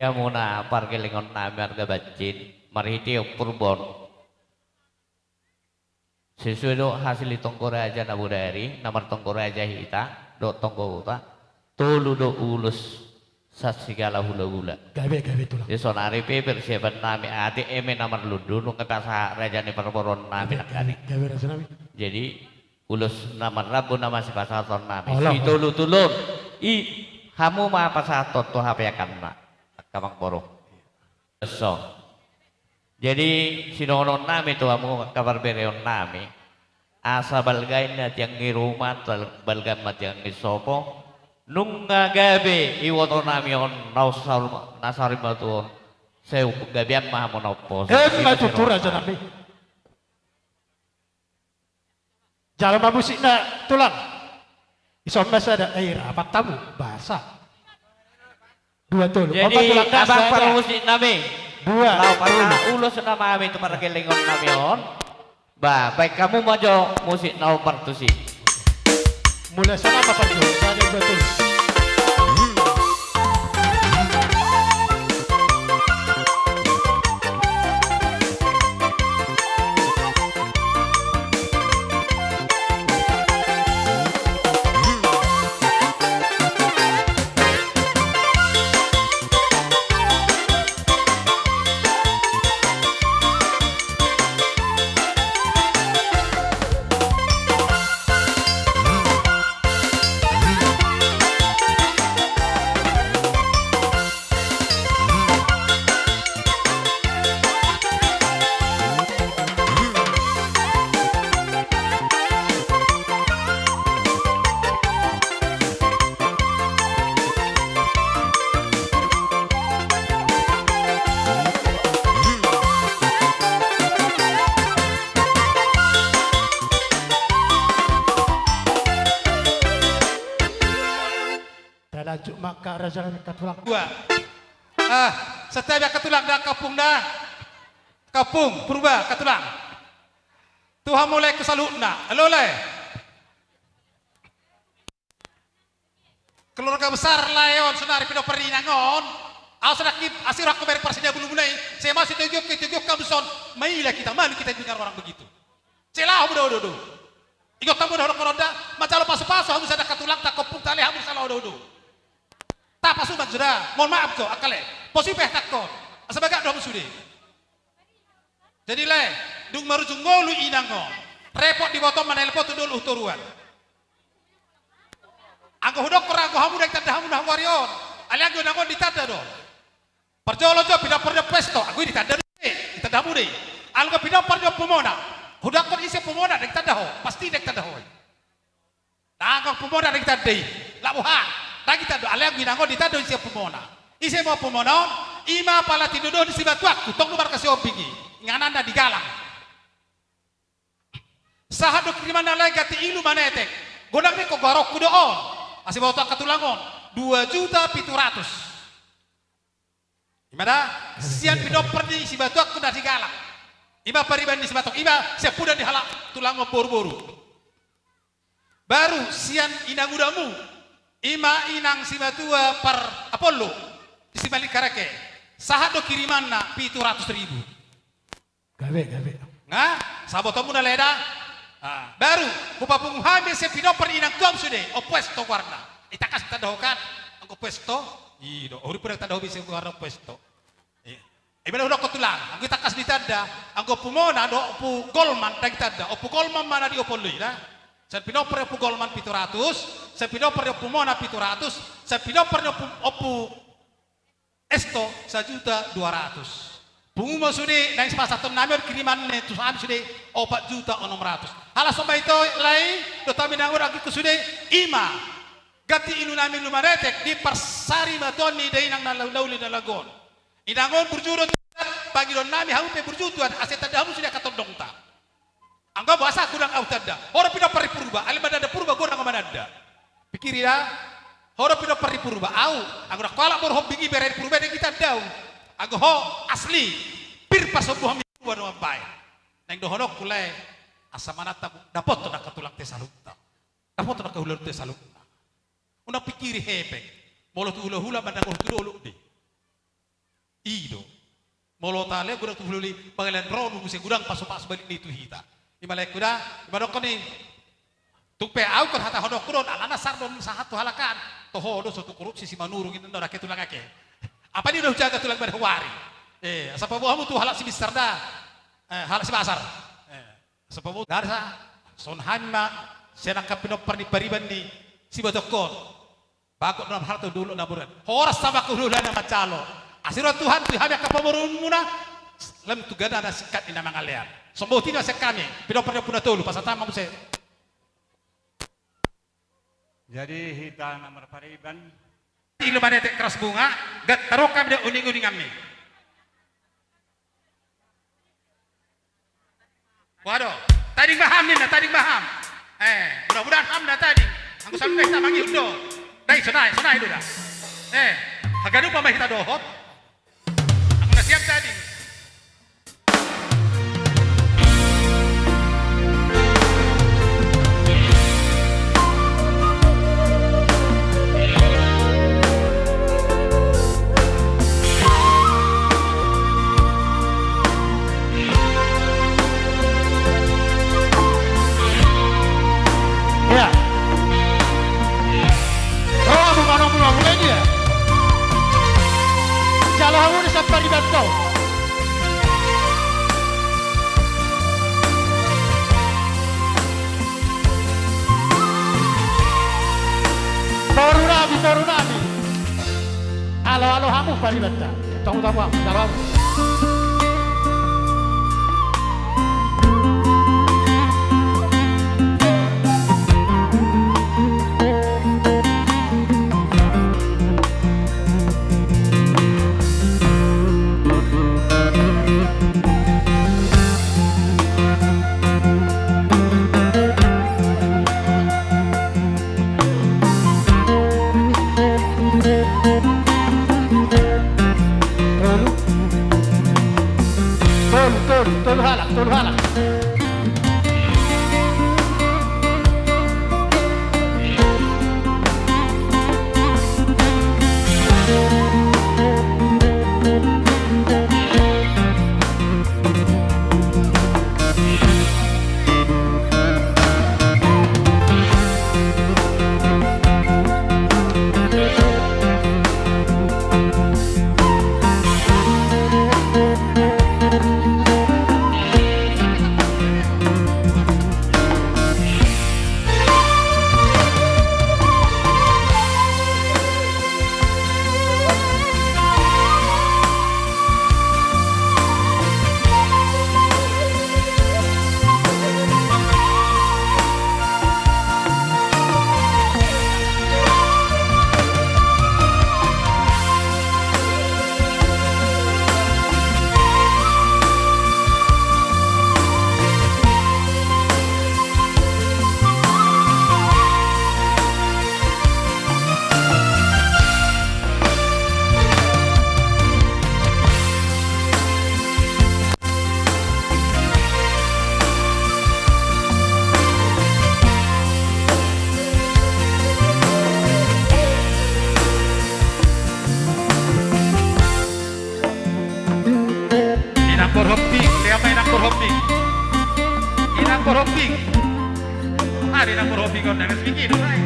Ia muna pargellengon nami marga Bancin, marhite on Purba on. Sesuai do hasil ni tonggo raja na bodari, na martonggo raja hita dohot tonggo huta, tolu do ulos sian sigala hulahula. Gabe, gabe, tulang. Jadi saonari pe persiapan nami, ate eme na marlundu nunga pasahat raja ni parboruon nami. Gabe, gabe, gabe, raja nami. Jadi ulos na marrambu nama sipasahaton nami. Olo. Sitolutolu on, i hamu ma pasahathon tu hapeahanna, angka amangboru. Eso. Jadi, sidohonon nami tu hamu angka parbereon nami, asa balga i ma tiang ni ruma, tal-, balga ma tiang ni sopo. Nunga gabe iboto nami on, na saur-, na saur matua on. Sai gabean ma hamu na umposo. Emma tutu, raja nami. Jalo ma musikna, tulang. Ison ma sada, eh, rapat tamu, basa. Dua, tolu. Jadi, opat, tulang, abang sada. Parmusik nami. Dua, tolu. Laho parna ulos nama nami tu pargellengon nami on. Ba, baen hamu ma jo musik na hombar tusi. Mulai songon on ma parmusik, sada, dua, tolu. Talanjut ma angka raja nami, angka tulang. Dua. Ah, santabi angka tulang, da angka ompung da. Angka ompung Purba, angka tulang. Tu hamu lae, tu saluhutna. Alo lae. Keluarga besar lae on, saonari pinompar ni inang on. Ahu sadari, asi rohangku bere parsidia bulumuna i. Sai ma sitogihon, sitogihon hamu dison. Maila kita, malu kita didengar orang begitu. Sai laho hamu da odo-odo. Ingot hamu da, dohonon on da, manjalo pasu-pasu hamu sada angka tulang, angka ompung, tale hamu, sai laho odo-odo. Tapasu ma jo da, mohon maaf jo angka lae. Pos i pe hatangkon. Asa bagak do hamu sude. Jadi lae, dung marujung ngolu inang on, repot diboto manelpon tu dolok tu toruan. Anggo hudokkon ra, anggo hamu ndang ditanda hamu na huari on. Alai anggo inang on ditanda do. Parjolo jo pinompar ni ompu Esto, anggo i ditanda do, eh, ditanda hamu do i. Anggo pinompar ni ompu Mona, hudokkon ise ompu Mona, ndang ditanda ho, pasti ndang ditanda ho i. Ndang, anggo ompu Mona ndang ditanda i. Laho boha? Ndang ditanda, alai anggo inang on ditanda do ise ompu Mona. Ise ma ompu Mona on? I ma pala tindodohon ni sibatuangku, tong do marga Sihombing i. Ingananna Digalang. Sahat do kirimanna lae, ganti ilu manetek. Godang do ingkon goaronku do on. Asa diboto angka tulang on, dua juta pitu ratus. I ma da, sian pinompar ni sibatuangku na Digalang. I ma pariban ni sibatuangku, i ma siampudan ni halak tulang on, boru-boru. Baru sian inangudamu, i ma inang simatua Par Apollo, di Simalingkareke. Sahat do kirimanna pitu ratus ribu. Gabe, gabe. Nga, sabotomuna lae da. Ah, baru hupapungu hami sian pinompar ni inang tuam sude, ompu Esto goarna. Itangkas ditanda ho kan, anggo ompu Esto. I do, huroha ditanda ho be ise goarna ompu Esto. I, i ma na hudokkon tulang, anggo itangkas ditanda, anggo ompu Mona dohot ompu Golman ndang ditanda, ompu Golman ma na di Opol i da. Sian pinompar ni ompu Golman pitu ratus, sian pinompar ni ompu Mona pitu ratus, sian pinompar ni ompu, ompu Esto sajuta dua ratus. Pungu ma sude naeng sipasahaton nami on kirimanna tu hami sude opat juta onom ratus. Ala songon i ma ito lae, dohot hami na hurang ingkon sude, i ma ganti ilu nami ilu manetek di parsarimatua ni dainang na laulila na lagu on. Inang on burju do tu adat, pangidoan nami hamu pe burju tu adat, asa tanda hamu sude angka tondongta. Anggo boasa godang ahu tanda? Ho do pinompar ni Purba, alai mananda Purba godang mananda. Pikiri da, ho do pinompar ni Purba, ahu. Anggo dang ho halak boru Hombing i, bere ni Purba i, ndang ditanda ahu. Anggo ho asli, pir pasombuhan ni Purba do mambaen. Naeng dohononku lae, asa manat hamu, dapothon angka tulangta saluhutna. Dapothon angka hulahulamuna saluhutna. Unang pikiri hepeng. Molo tu hulahula manang tu dolok do i. I do. Molo tahe godang tu hulahula i, mangalean ro do muse godang pasupasu balik ni tu hita. I ma laengku da, i ma dohonon i. Tung pe ahu ingkon hatahononku do on, alana sar do on sahat tu halak an. Toho do so tu korupsi si Manurung i, ninna do ake tulang ake. Apala i do hujaga tulang, bahen huari. Eh, asa paboa hamu tu halak Sibinsar da. Eh, halak Sibasar. Eh. Asa paboa, da asa, songon hami ma, sian angka pinompar ni pariban ni sibatuangku on. Bagot na marhalto, dolok na marboru. Horas ma angka hulahula na manjalo. Asi roha ni Tuhan tu hami angka pamoruonmuna. Lem tu gana na singkat ni na mangalean. Somboti na sian hami, pinompar ni Ompu na Tolu, pasahat ma muse. Jadi hita na marpariban. Ilu manetek keras bunga, gat tarokam de uning-uninganmi. Waduh, tading ma ham ninna, tading ma ham. Eh, mudah-mudahan ham na tading. Anggo saluhutna hita mangihut do. Dai, sonai, sonai do da. Eh, haganupa ma hita dohot. Anggo na siap tading. Ia. Rohamu, manomu, manomu, dia. Jalo hamu di sampari bantau. Toru nami, toru nami. Alo, alo hamu, pariban ta. Tamu, tamu, tamu. Tolu, tolu, tolu halak, tolu halak. Inang Borhomping, lehon ma Inang Borhomping. Inang Borhomping. Aha do Inang Borhomping on, na resmi i do, ai.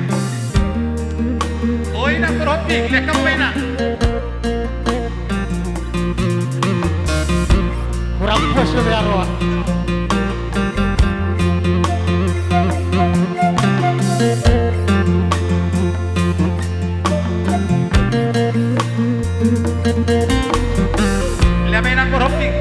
O Inang Borhomping, lehon ma Inang. Kurang puas do be roha. Lehon ma Inang Borhomping.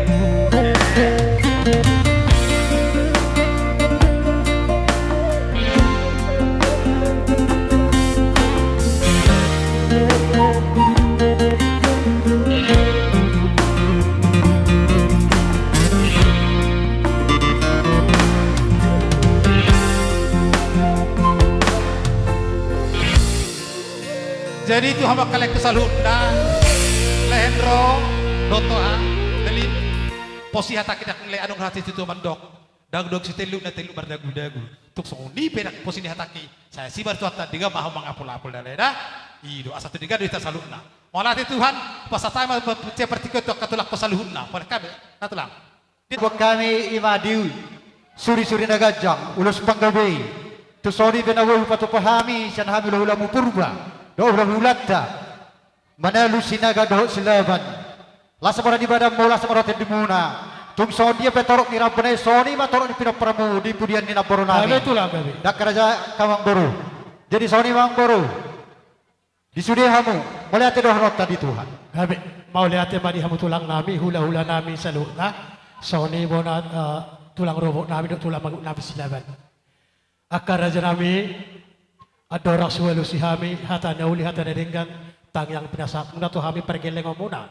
Jadi tu hamu angka laengku saluhutna, lehen ro dohot toha, Belim, pos ni hatangki nangkin, alai adong hata situtu mandok, dagdog sitellukna, telluk mardagudagu. Tung songon i pe nang pos ni hatangki, sai sibar tu hata, denggan ma hamu mangapulapul da, lae, da. I do, asa tu denggan do hita saluhutna. Mauliate Tuhan, pasahat ma partingkian tu angka tulangku saluhutna. Pada hami, na tulang. Di buat hami i ma di surisuri na ganjang, ulos panggabean. Tung songon i pe na boi hupatupa hami sian hami hulahulamuna Purba dohot hulahulanta Manalu, Sinaga dohot Silaban. Las ma roha ni badanmu, las ma roha ni tondimuna. Tung songon dia pe torop ni rambuna i, songon i ma torop ni pinomparmu di pudian ni namboru nami. Gabe tulang, gabe. Dangka raja, amangboru. Jadi songon i ma, amangboru. Di sude hamu, mauliate do haroronta di Tuhan. Gabe. Mauliate ma di hamu tulang nami, hula-hula nami saluhutna. Songon i bona, eh, tulang rorobot nami dohot tulang mangihut nami Silaban. Angka raja nami, andorang so hualusi hami hata na uli, hata na denggan, tangiang pinasahatmuna tu hami pargellengonmuna.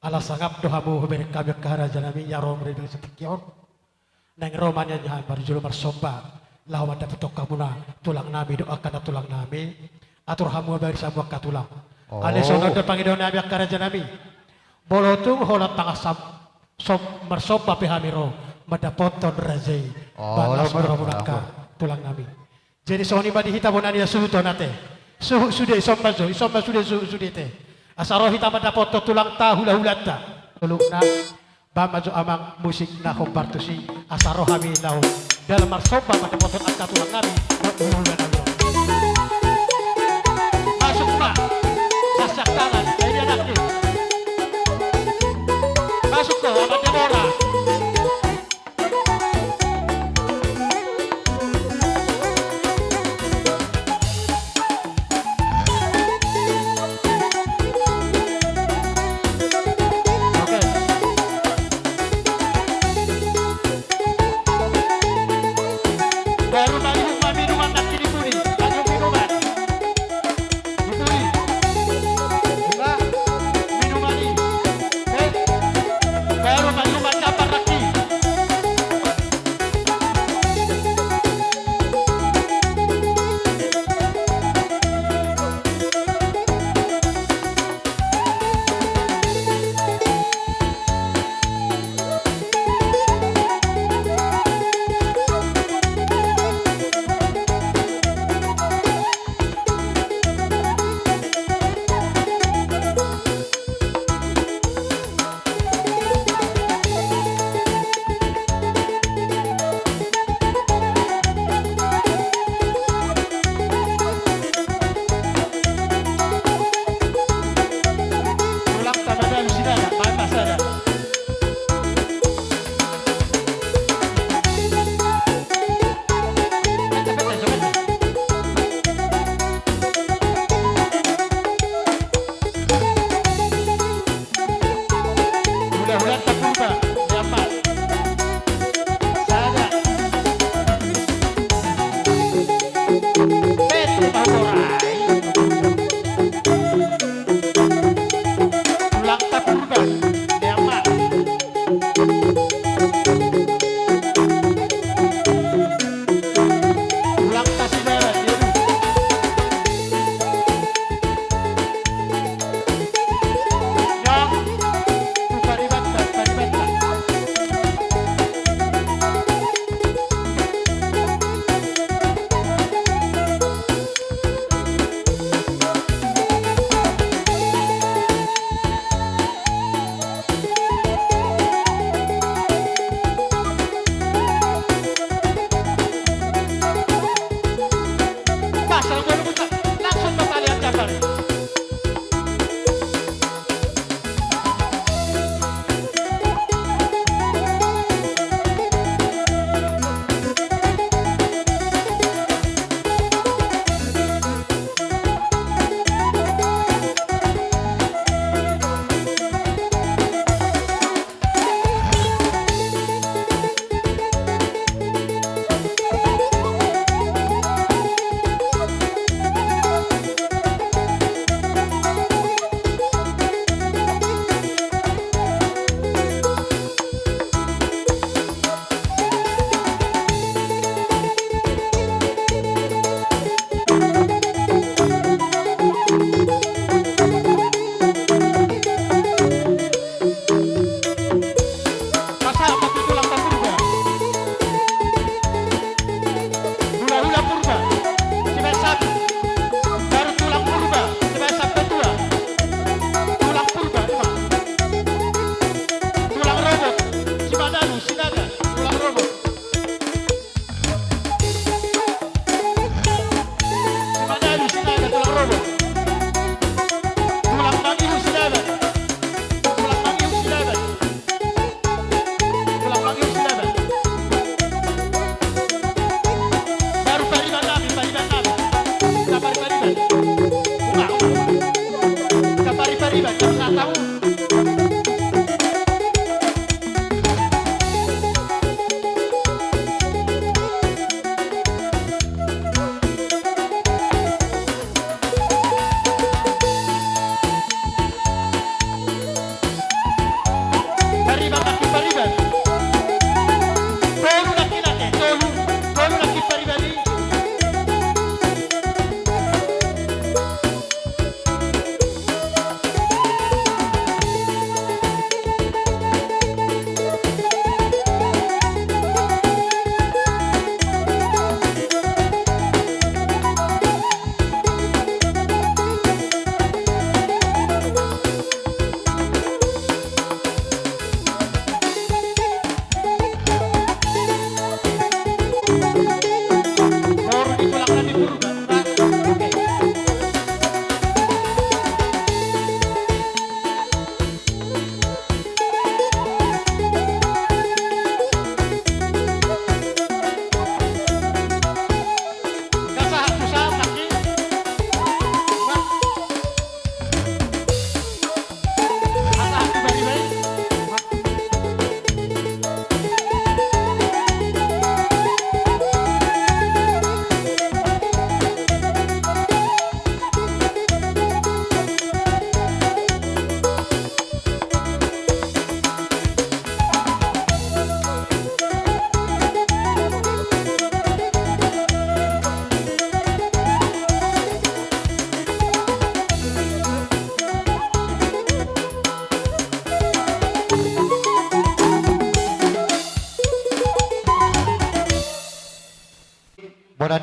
Ala sangap do hamu hubereng hami angka raja nami, ia ro muna di bagasan tingki on. Naeng ro ma nian hami marjolo marsomba laho mandapothon hamuna tulang nami dohot angka na tulang nami. Atur hamu ma barisamu angka tulang. Oh. Alai songon on do pangidoan nami angka raja nami. Molo tung holan tangan sam-, som-, marsomba pe hami ro mandapothon raja i. Oh, bahen las ma ro muna angka tulang nami. Jadi songon i ma di hita bona, nian suhut on ate. Suhut sude, isomba jo, isomba sude, suhut sude ate. Asa ro hita mandapothon tulangta, hula-hulanta. Tulangna, bahen ma jo amang musik na hombar tusi. Asa ro hami laho dalan marsomba mandapothon angka tulang nami dohot hula-hula nami. Masuk ma. Sasaktangan, ini anaknya. Masuk kau, Abang Deborah. Baru mangihut ma minuman nangkin i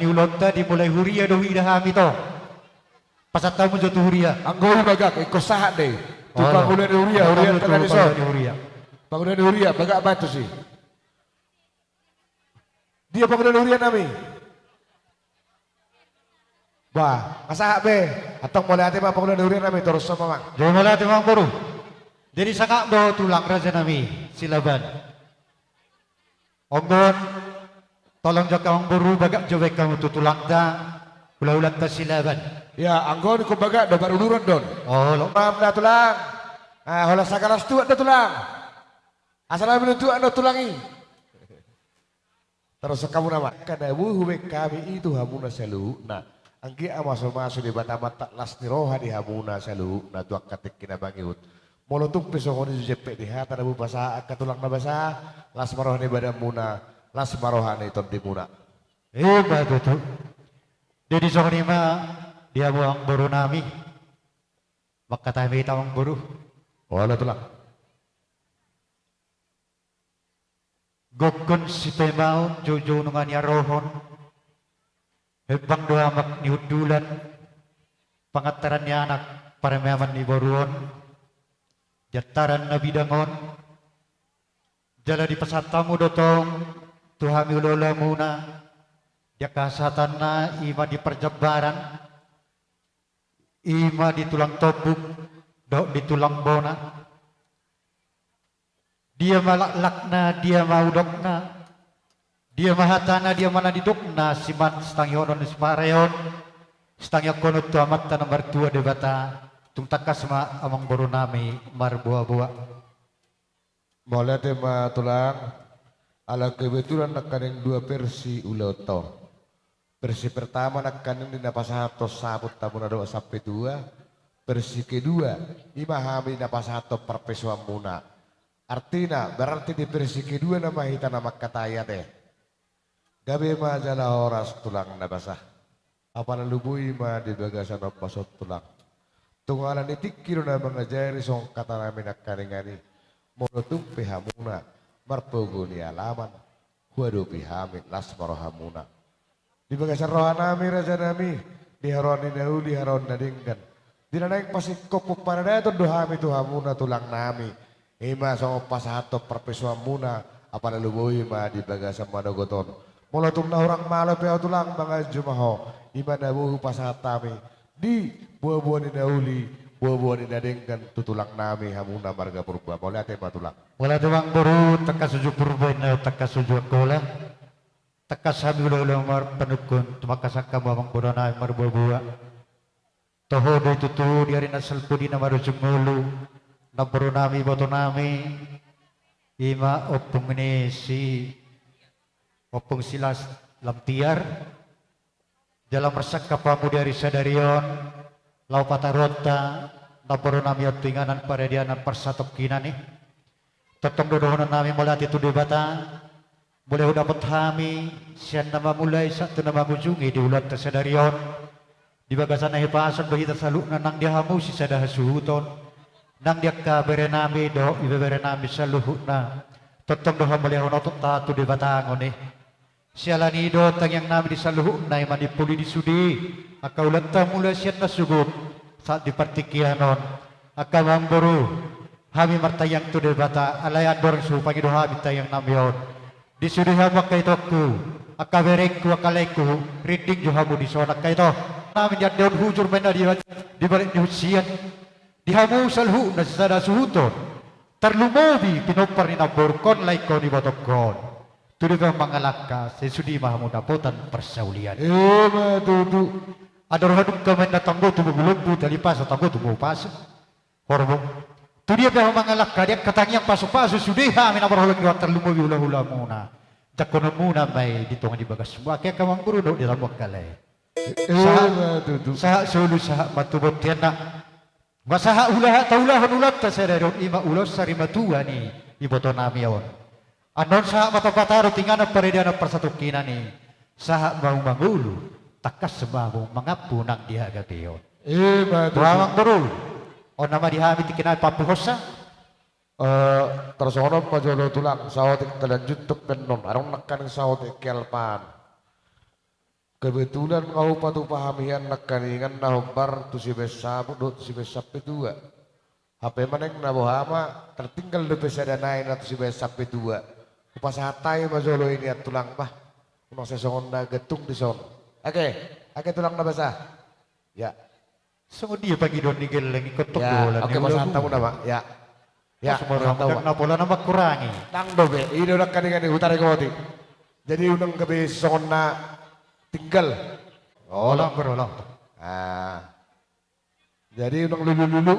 Ni ulaonta dimulai huria do huida hami tong. Pasahat hamu jo tu huria. Anggo i bagak, ingkon sahat do i. Tu pangula ni huria, huria tangani son. Pangula ni huria, bagak baen tusi. Dia pangula ni huria nami? Bah, nga sahat be. Antong mauliate ma pangula ni huria nami, torus ma amang. Jolo mauliate ma amang boru. Jadi sangap do tulang raja nami Silaban. Anggo on, tolong jo amang boru, bagak jo baen hamu tu tulangta, hulahulanta Silaban. Ya, anggo on ingkon bagak do, baru uduran do on. Olo. Maaf da tulang. Ah, holan sagalas tuak da tulang. Asa na minum tuak do tulang i. Torus hamu nama. Angka na boi hubaen hami i tu hamuna saluhutna. Anggiat ma so mamasu Debata ma las ni roha di hamuna saluhutna tu angka tingki na mangihut. Molo tung pe songon i jempek ni hata na boi hupasahat angka tulang na basa, las ma roha ni badanmuna, las ma roha ni tondimuna. Ima tutu. Jadi songon i ma di hamu amang boru nami. Mangkatai ma hita amang boru. Olo tulang. Gokhon sipaimaon, joujou nunga niarohon, hembang do amak ni hundulan, pangantaran ni anak, parumaen ni boru on, di antaran na bidang on, jala dipasahat hamu do tong tu hami hulahulamuna, di angka hasahatanna, ima di parjambaran, ima di tulang tombuk dohot di tulang bona. Dia ma laklakna, dia ma udokna, dia ma hatana, dia ma na nidokna, siman sitangihonon, sipareon, sitangiangkonon tu Amanta na martua Debata, tung tangkas ma amang boru nami marboaboa. Mauliate ma tulang, ala kebetulan nangkaning dua versi ulaonta on. Versi pertama nangkaning di na pasahathon saput hamuna dohot sampetua, versi kedua, ima hami na pasahathon parpesoanmuna. Artina, berarti di versi kedua nama hita na mangkatai ate. Gabe ma jala horas tulang na basa. Apala lumoi ma di bagasan ombas on tulang. Tung ala ni tingki do na mangajari songon hata nami nangkaningan i. Molo tung pe hamuna marpogu ni alaman, huadopi hami las ma rohamuna. Di bagasan roha nami raja nami, di haroan ni na uli haroan na denggan. Di na naeng pasingkophon paradaton do hami tu hamuna tulang nami. Ima songon pasahathon parpesoanmuna, apala lumoi ma di bagasan manogot on. Molo tung na hurang malo pe ho tulang, manganju ma ho. Ima na boi hupasahat hami di boaboa ni na uli, boaboa ni na denggan tu tulang nami hamuna marga Purba. Mauliate ma tulang. Mauliate ma amang boru, tangkas uju Purba inna, tangkas uju Angkola. Tangkas hami hulahula marpanungkun, tumangkas angka hamu amang boru nami marboaboa. Toho do i tutu di ari na salpu di na marujung ngolu, namboru nami, iboto nami, ima ompung ni si, ompung si Las Lamtiar. Jala marsangkap hamu di ari sadari on, laho pataruhonta, namboru nami on tu inganan paradianan parsatongkinan i. Tongtong do dohonon nami mauliate tu Debata, molo hudapot hami, sian na mamulai sahat tu na mangujungi di ulaonta sadari on. Di bagasan na hipason do hita saluhutna nang di hamu sisada hasuhuton, nang di angka bere nami dohot ibebere nami saluhutna. Tongtong do hamauliateon ototta tu Debata angon i. Siala ni i do tangiang nami di saluhutna, ima di puli di sude, angka ulaonta mulai sian na sogot sahat di partingkian on. Angka amang boru, hami martangiang tu Debata, alai andorang so hupangido hami tangiang nami on, di sude hamu angka itongku, angka berengku, angka laengku, rinding jo hamu dison angka ito. Nami di ande on hujur ma inna di, di balik ni husian. Di hamu saluhutna sisada suhuton, tarlumobi pinompar ni namborungkon, laengkon, ibotongkon. Tudia pe hamu mangalangka, sai sude ma hamu dapotan parsaulian. Ima tutu. Andor hadungka ma inna tanggo tu bogu lombu, tali pasa tanggo tu bogu pasa. Horbo. Tudia pe hamu mangalangka, di angka tangiang pasupasu sude hami na marholong i dohot tarlumobi hulahulamuna. Jangkononmuna ma i di tonga ni bagasmuna, angka amang boru dohot di hamu angka lae. Ima tutu. Sahat, sahat solu, sahat ma tu bonteanna. Nunga sahat ulaonta, ulaonta sadari on, ima ulaon sarimatua ni iboto nami on. Annon sahat ma tu pataro tu inganan paradianan parsatongkinan i. Sahat ma hamu mangolu, tangkas ma hamu mangampu nang di hagabeon. Ima tutu. Boha amang boru, on nama di hami tingki nai pampuhonsa. Eh, tarsongon on ma jolo tulang, saotik talanjuthon pe annon, adong nangkaning saotik kealpaan. Kebetulan nga hupatupa hami hian nangkaningan na hombar tu sibaen saput dohot tu sibaen sampe tua. Hape manang na boha ma, tertinggal dope sada nai na tu sibaen sampe tua. Hupasahat hami ma jolo i nian tulang bah. Unang sai songon na gantung dison. Ake, ake tulang na basa. Ya. Songon dia pangidoan ni gelleng i, kontong do holan ni ulaon. Ya, oke, pasahat hamu nama. Ya. Ya, pasahat hamu nama. Ndang pola na mangkurangi. Ndang dope, i do nangkaningan i hutaregoti. Jadi unang gabe songon na tinggal. Olo, olo. Ah. Jadi unang lulu-lulu.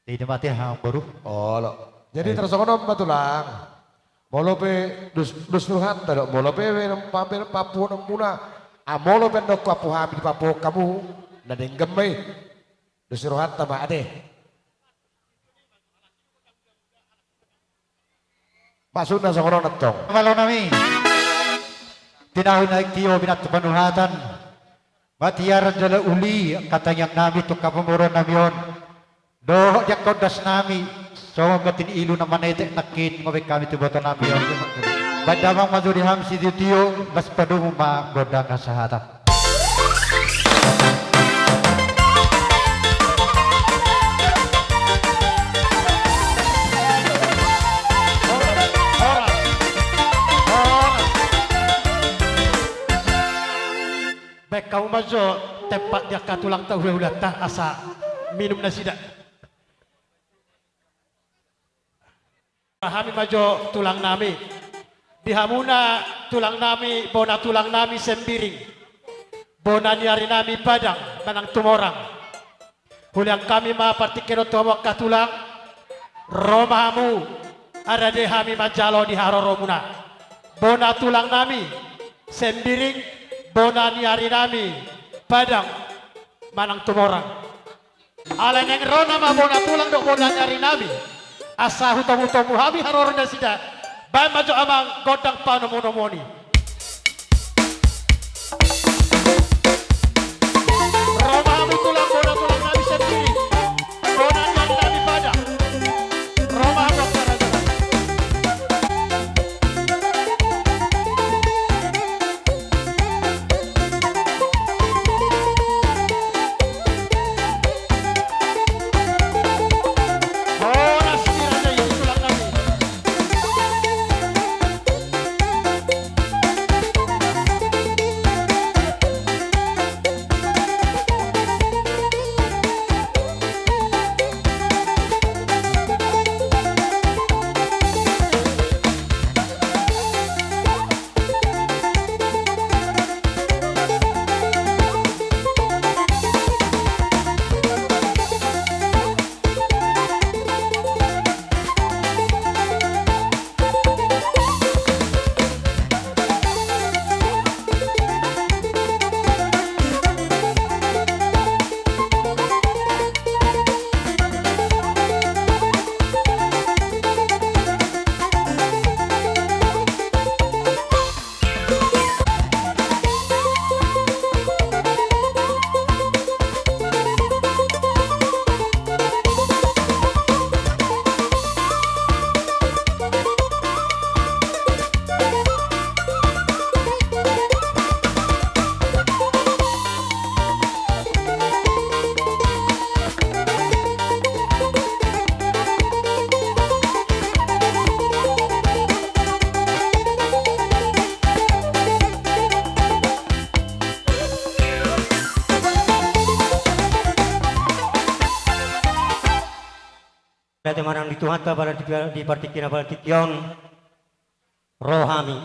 Jadi mate ha boru. Olo. Jadi tarsongon on ma tulang. Molo pe dos, dos rohanta do. Molo pe, pe, pe, papuhononmuna. Ah, molo pe ndang huampu hami dipapuhon hamu. Na denggan ma i. Dos rohanta ma ate. Maksudna songon on antong. Malo nami. Tinahu na tio binattu panuhatan. Batiaran jala uli angka tangiang nami tu angka pamoruon nami on. Dohot di angka ondas nami songon gatin ilu na manetek nangkin ngobei hami tu iboto nami on. Baen damang ma jo di hami sitio-tio, las padomu ma gondang hasahatan. Baen hamu ma jo tempat di angka tulangta, hula-hulanta asa minum nasida. Hami ma jo tulang nami. Di hamuna tulang nami, bona tulang nami Sembiring. Bona ni ari nami Padang, manang Tumorang. Hulean hami ma partingkian on tu hamu angka tulang. Ro ma hamu, rade hami manjalo di haroromuna. Bona tulang nami Sembiring, bona ni ari nami Padang, manang Tumorang. Alai naeng ro nama bona tulang dohot bona ni ari nami, asa hutomu-tomu hami haroro nasida. Baen ma jo amang gondang panomu-nomuon i. Ro ma hamu tulang, bona tulang nami Sembiring, bona ni ari nami Padang. Ro ma hamu angka raja. Ate manang di Tuhanta pala di, di partingkian pala tingki on. Ro hami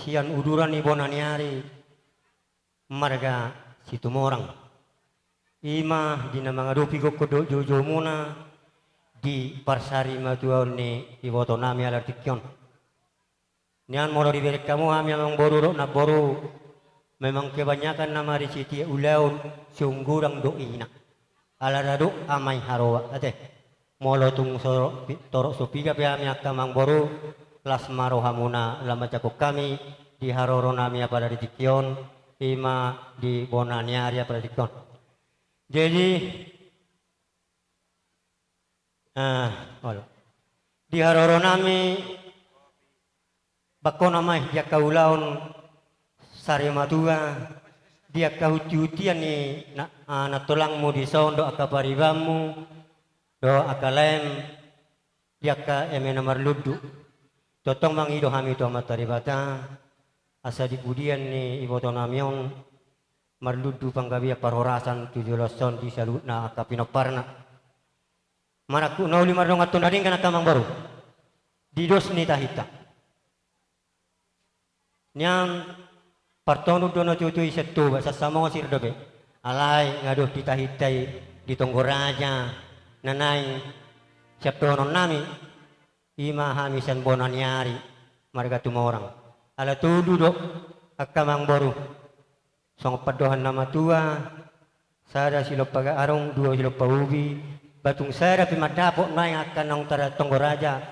sian uduran ni bona ni ari marga Situmorang. I ma di na mangadopi gokhon dohot joujoumuna di parsari matuaon ni iboto nami ala tingki on. Nian molo dibereng hamu hami amangboru dohot namboru, memang kebanyakan nama di setiap ulaon siunggurang do ina. Ala dadok amai haroa ate. Molo tung so pi-, torop so piga pe hami angka amangboru, las ma rohamuna lam manjangkon hami di haroro nami apala di tingki on, i ma di bona ni ari apala di tingki on. Jadi, ah, olo. Di haroro nami bangkona ma i di angka ulaon sarimatua, di angka hunti-huntian ni na-, ah, nantulangmu dison dohot angka paribanmu, dohot angka laem, di angka eme na marlundu. Tongtong mangido hami tu Amanta Debata, asa di pudian ni ibotonami on marlundu panggabean parhorasan tu joloan on di saluhutna angka pinomparna. Manangkuk na uli mardongan tu na denggan angka amangboru. Di dos ni tahinta. Nian partonun do na tutu i sian Toba, sian Samosir dope. Alai nga dos di tahinta i di tonggo raja, na naeng sian dohononnami, i ma hami sian bona ni ari, marga Tumorang. Ala tolu do angka amangboru. Songon pandohan na matua, sada silompa ga-, adong dua silompa ubi, ba tung sada pe mandapot naeng angka naung tar-, tonggo raja,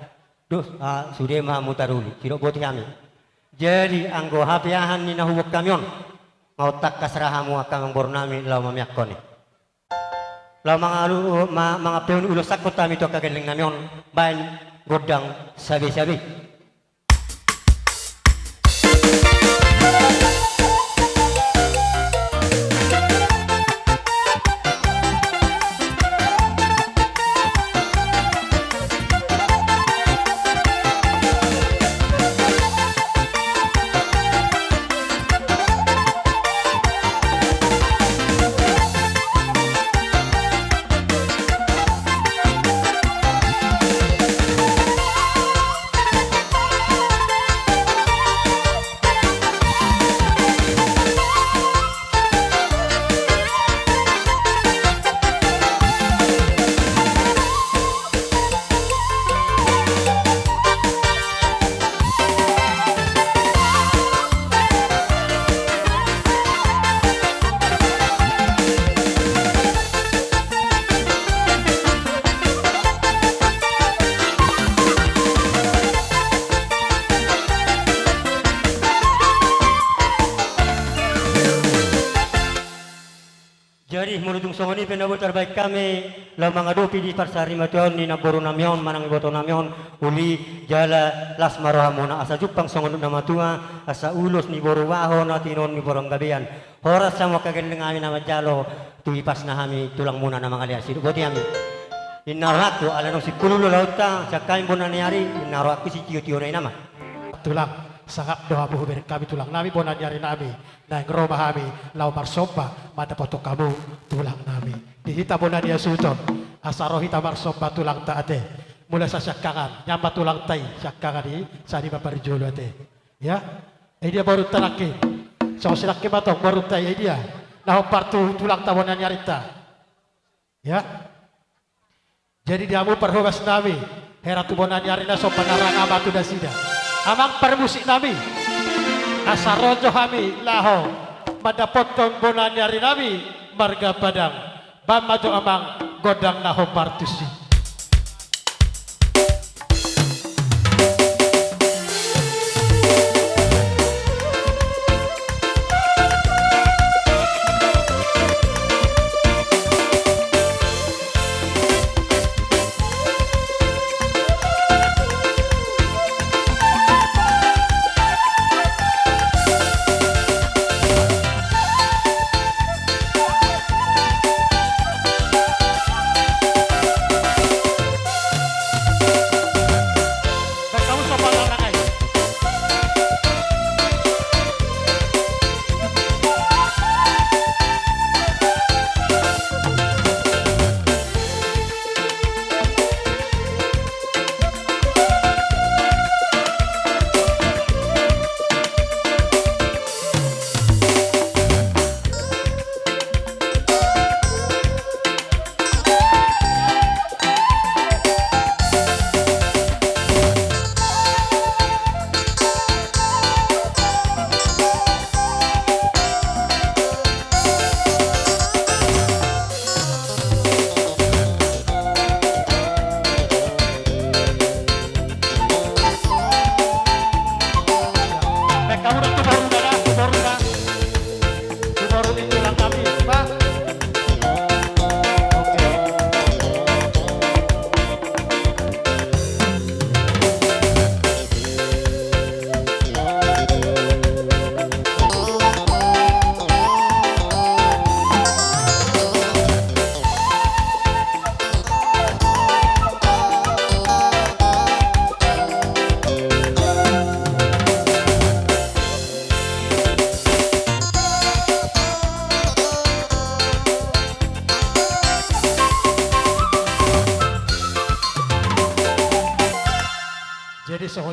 dos, ah, sude ma hamu taruli, sidok boti hami. Jadi, anggo hapeahan ni na huboan hami on, nga on tangkas ra hamu angka amangborunami laho mamiangkon i. Laho mangalu-, ma-, mangampeon ulos sangkot hami tu angka gellengnami on, baen gondang sabe-sabe. Jadi, molo tung songon i pe na boi tarbaen hami, laho mangadopi di parsarimatua ni namborunami on, manang ibotonami on, uli jala las ma rohamuna, asa jumpang songon na matua, asa ulos ni boru baho na tinon ni boru panggabean. Horas hamu angka gelleng hami na manjalo, tu ipasna hami tulangmuna na mangalean, sidok boti hami. Inna rohangku, ala naung singkulu do ulaonta, sian hami bona ni ari, inna rohangku sitio-tio na i nama. Tulang, sangap do hamu hubereng hami tulangnami bona ni arinami. Naeng ro ma hami laho marsomba mandapothon hamu tulangnami. Di hita bona ni hasuhuton, asa ro hita marsomba tulangta ate. Mulai sa siangkangan, nian ma tulangta i siangkangan i, sadia ma parjolo ate. Ya. Ai dia borunta nangkin. Songon si nangkin ma tong borunta i, ai dia. Na hombar tu tulangta bona ni arinta. Ya. Jadi di hamu parhobasnami, hera tu bona ni arina somba na rangama tu nasida. Amang parmusiknami, asa ro jo hami laho mandapothon bona ni arinami marga Padang. Baen ma jo amang gondang na hombar tusi.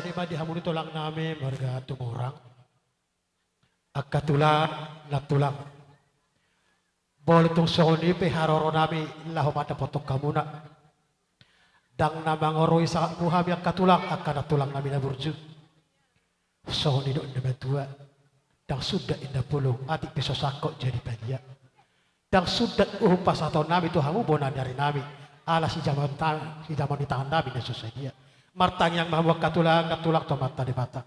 Songon i ma di hamu ni tulang nami marga Tumorang. Angka tulang, nantulang. Molo tung songon i pe haroro nami laho mandapothon hamuna. Ndang na mangoroi sahatmu hami angka tulang, angka nantulang nami na burju. Songon nidok ni na matua. Ndang sundat inna pulung, atik pe so sangkot jadi padia. Ndang sundat uhum pasahaton nami tu hamu bona ni ari nami. Ala sijamotan, sijamotan ni tangan nami na so sadia. Martangiang ma hamu angka tulang, nantulang tu Amanta Debata.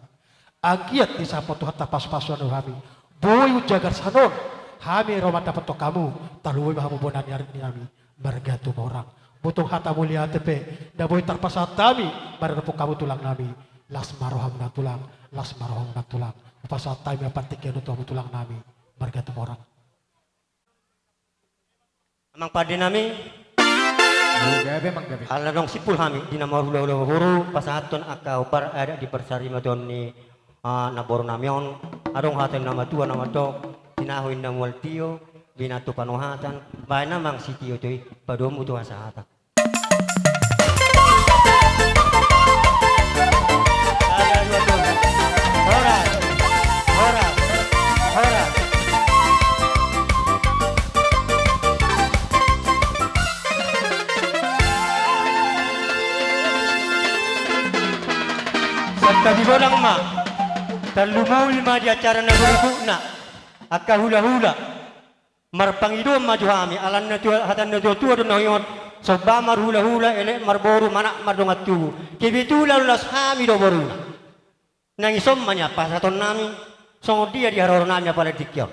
Anggiat disapot Tuhanta pasupasu anu hami. Boi umjagar sanon. Hami ro mandapothon hamu. Tarlumobi ma hamu bona ni ari nami. Marga Tumorang. Botung hata mauliate pe. Nda boi tarpasahat hami. Maradophon hamu tulang nami. Las ma rohamuna tulang. Las ma rohamuna tulang. Hupasahat hami ma partingkian on tu hamu tulang nami. Marga Tumorang. Amang pande nami. Manggabe, manggabe. Ala adong simpul hami di na marhulahula boru pasahathon angka hombar adat di parsarimaton ni, ah, namboru nami on. Adong hata ni na matua na mandok, tinahu inna mual tio, binatu panuhatan, baen amang sitio tu i, padomu tu hasahatan. Sada, dua, tolu. Horas. Horas. Horas. Santabi godang ma. Tarlumobi ma di acara na berikutna. Angka hulahula. Marpangidoan ma jo hami, ala ni na tua, hata ni na tuatua do na hot, somba marhulahula, elek marboru, manat mardongan tubu. Kebetulan las hami do boruna. Nang ison ma nian pasahaton nami, songon dia di haroro nami apala di tingki on.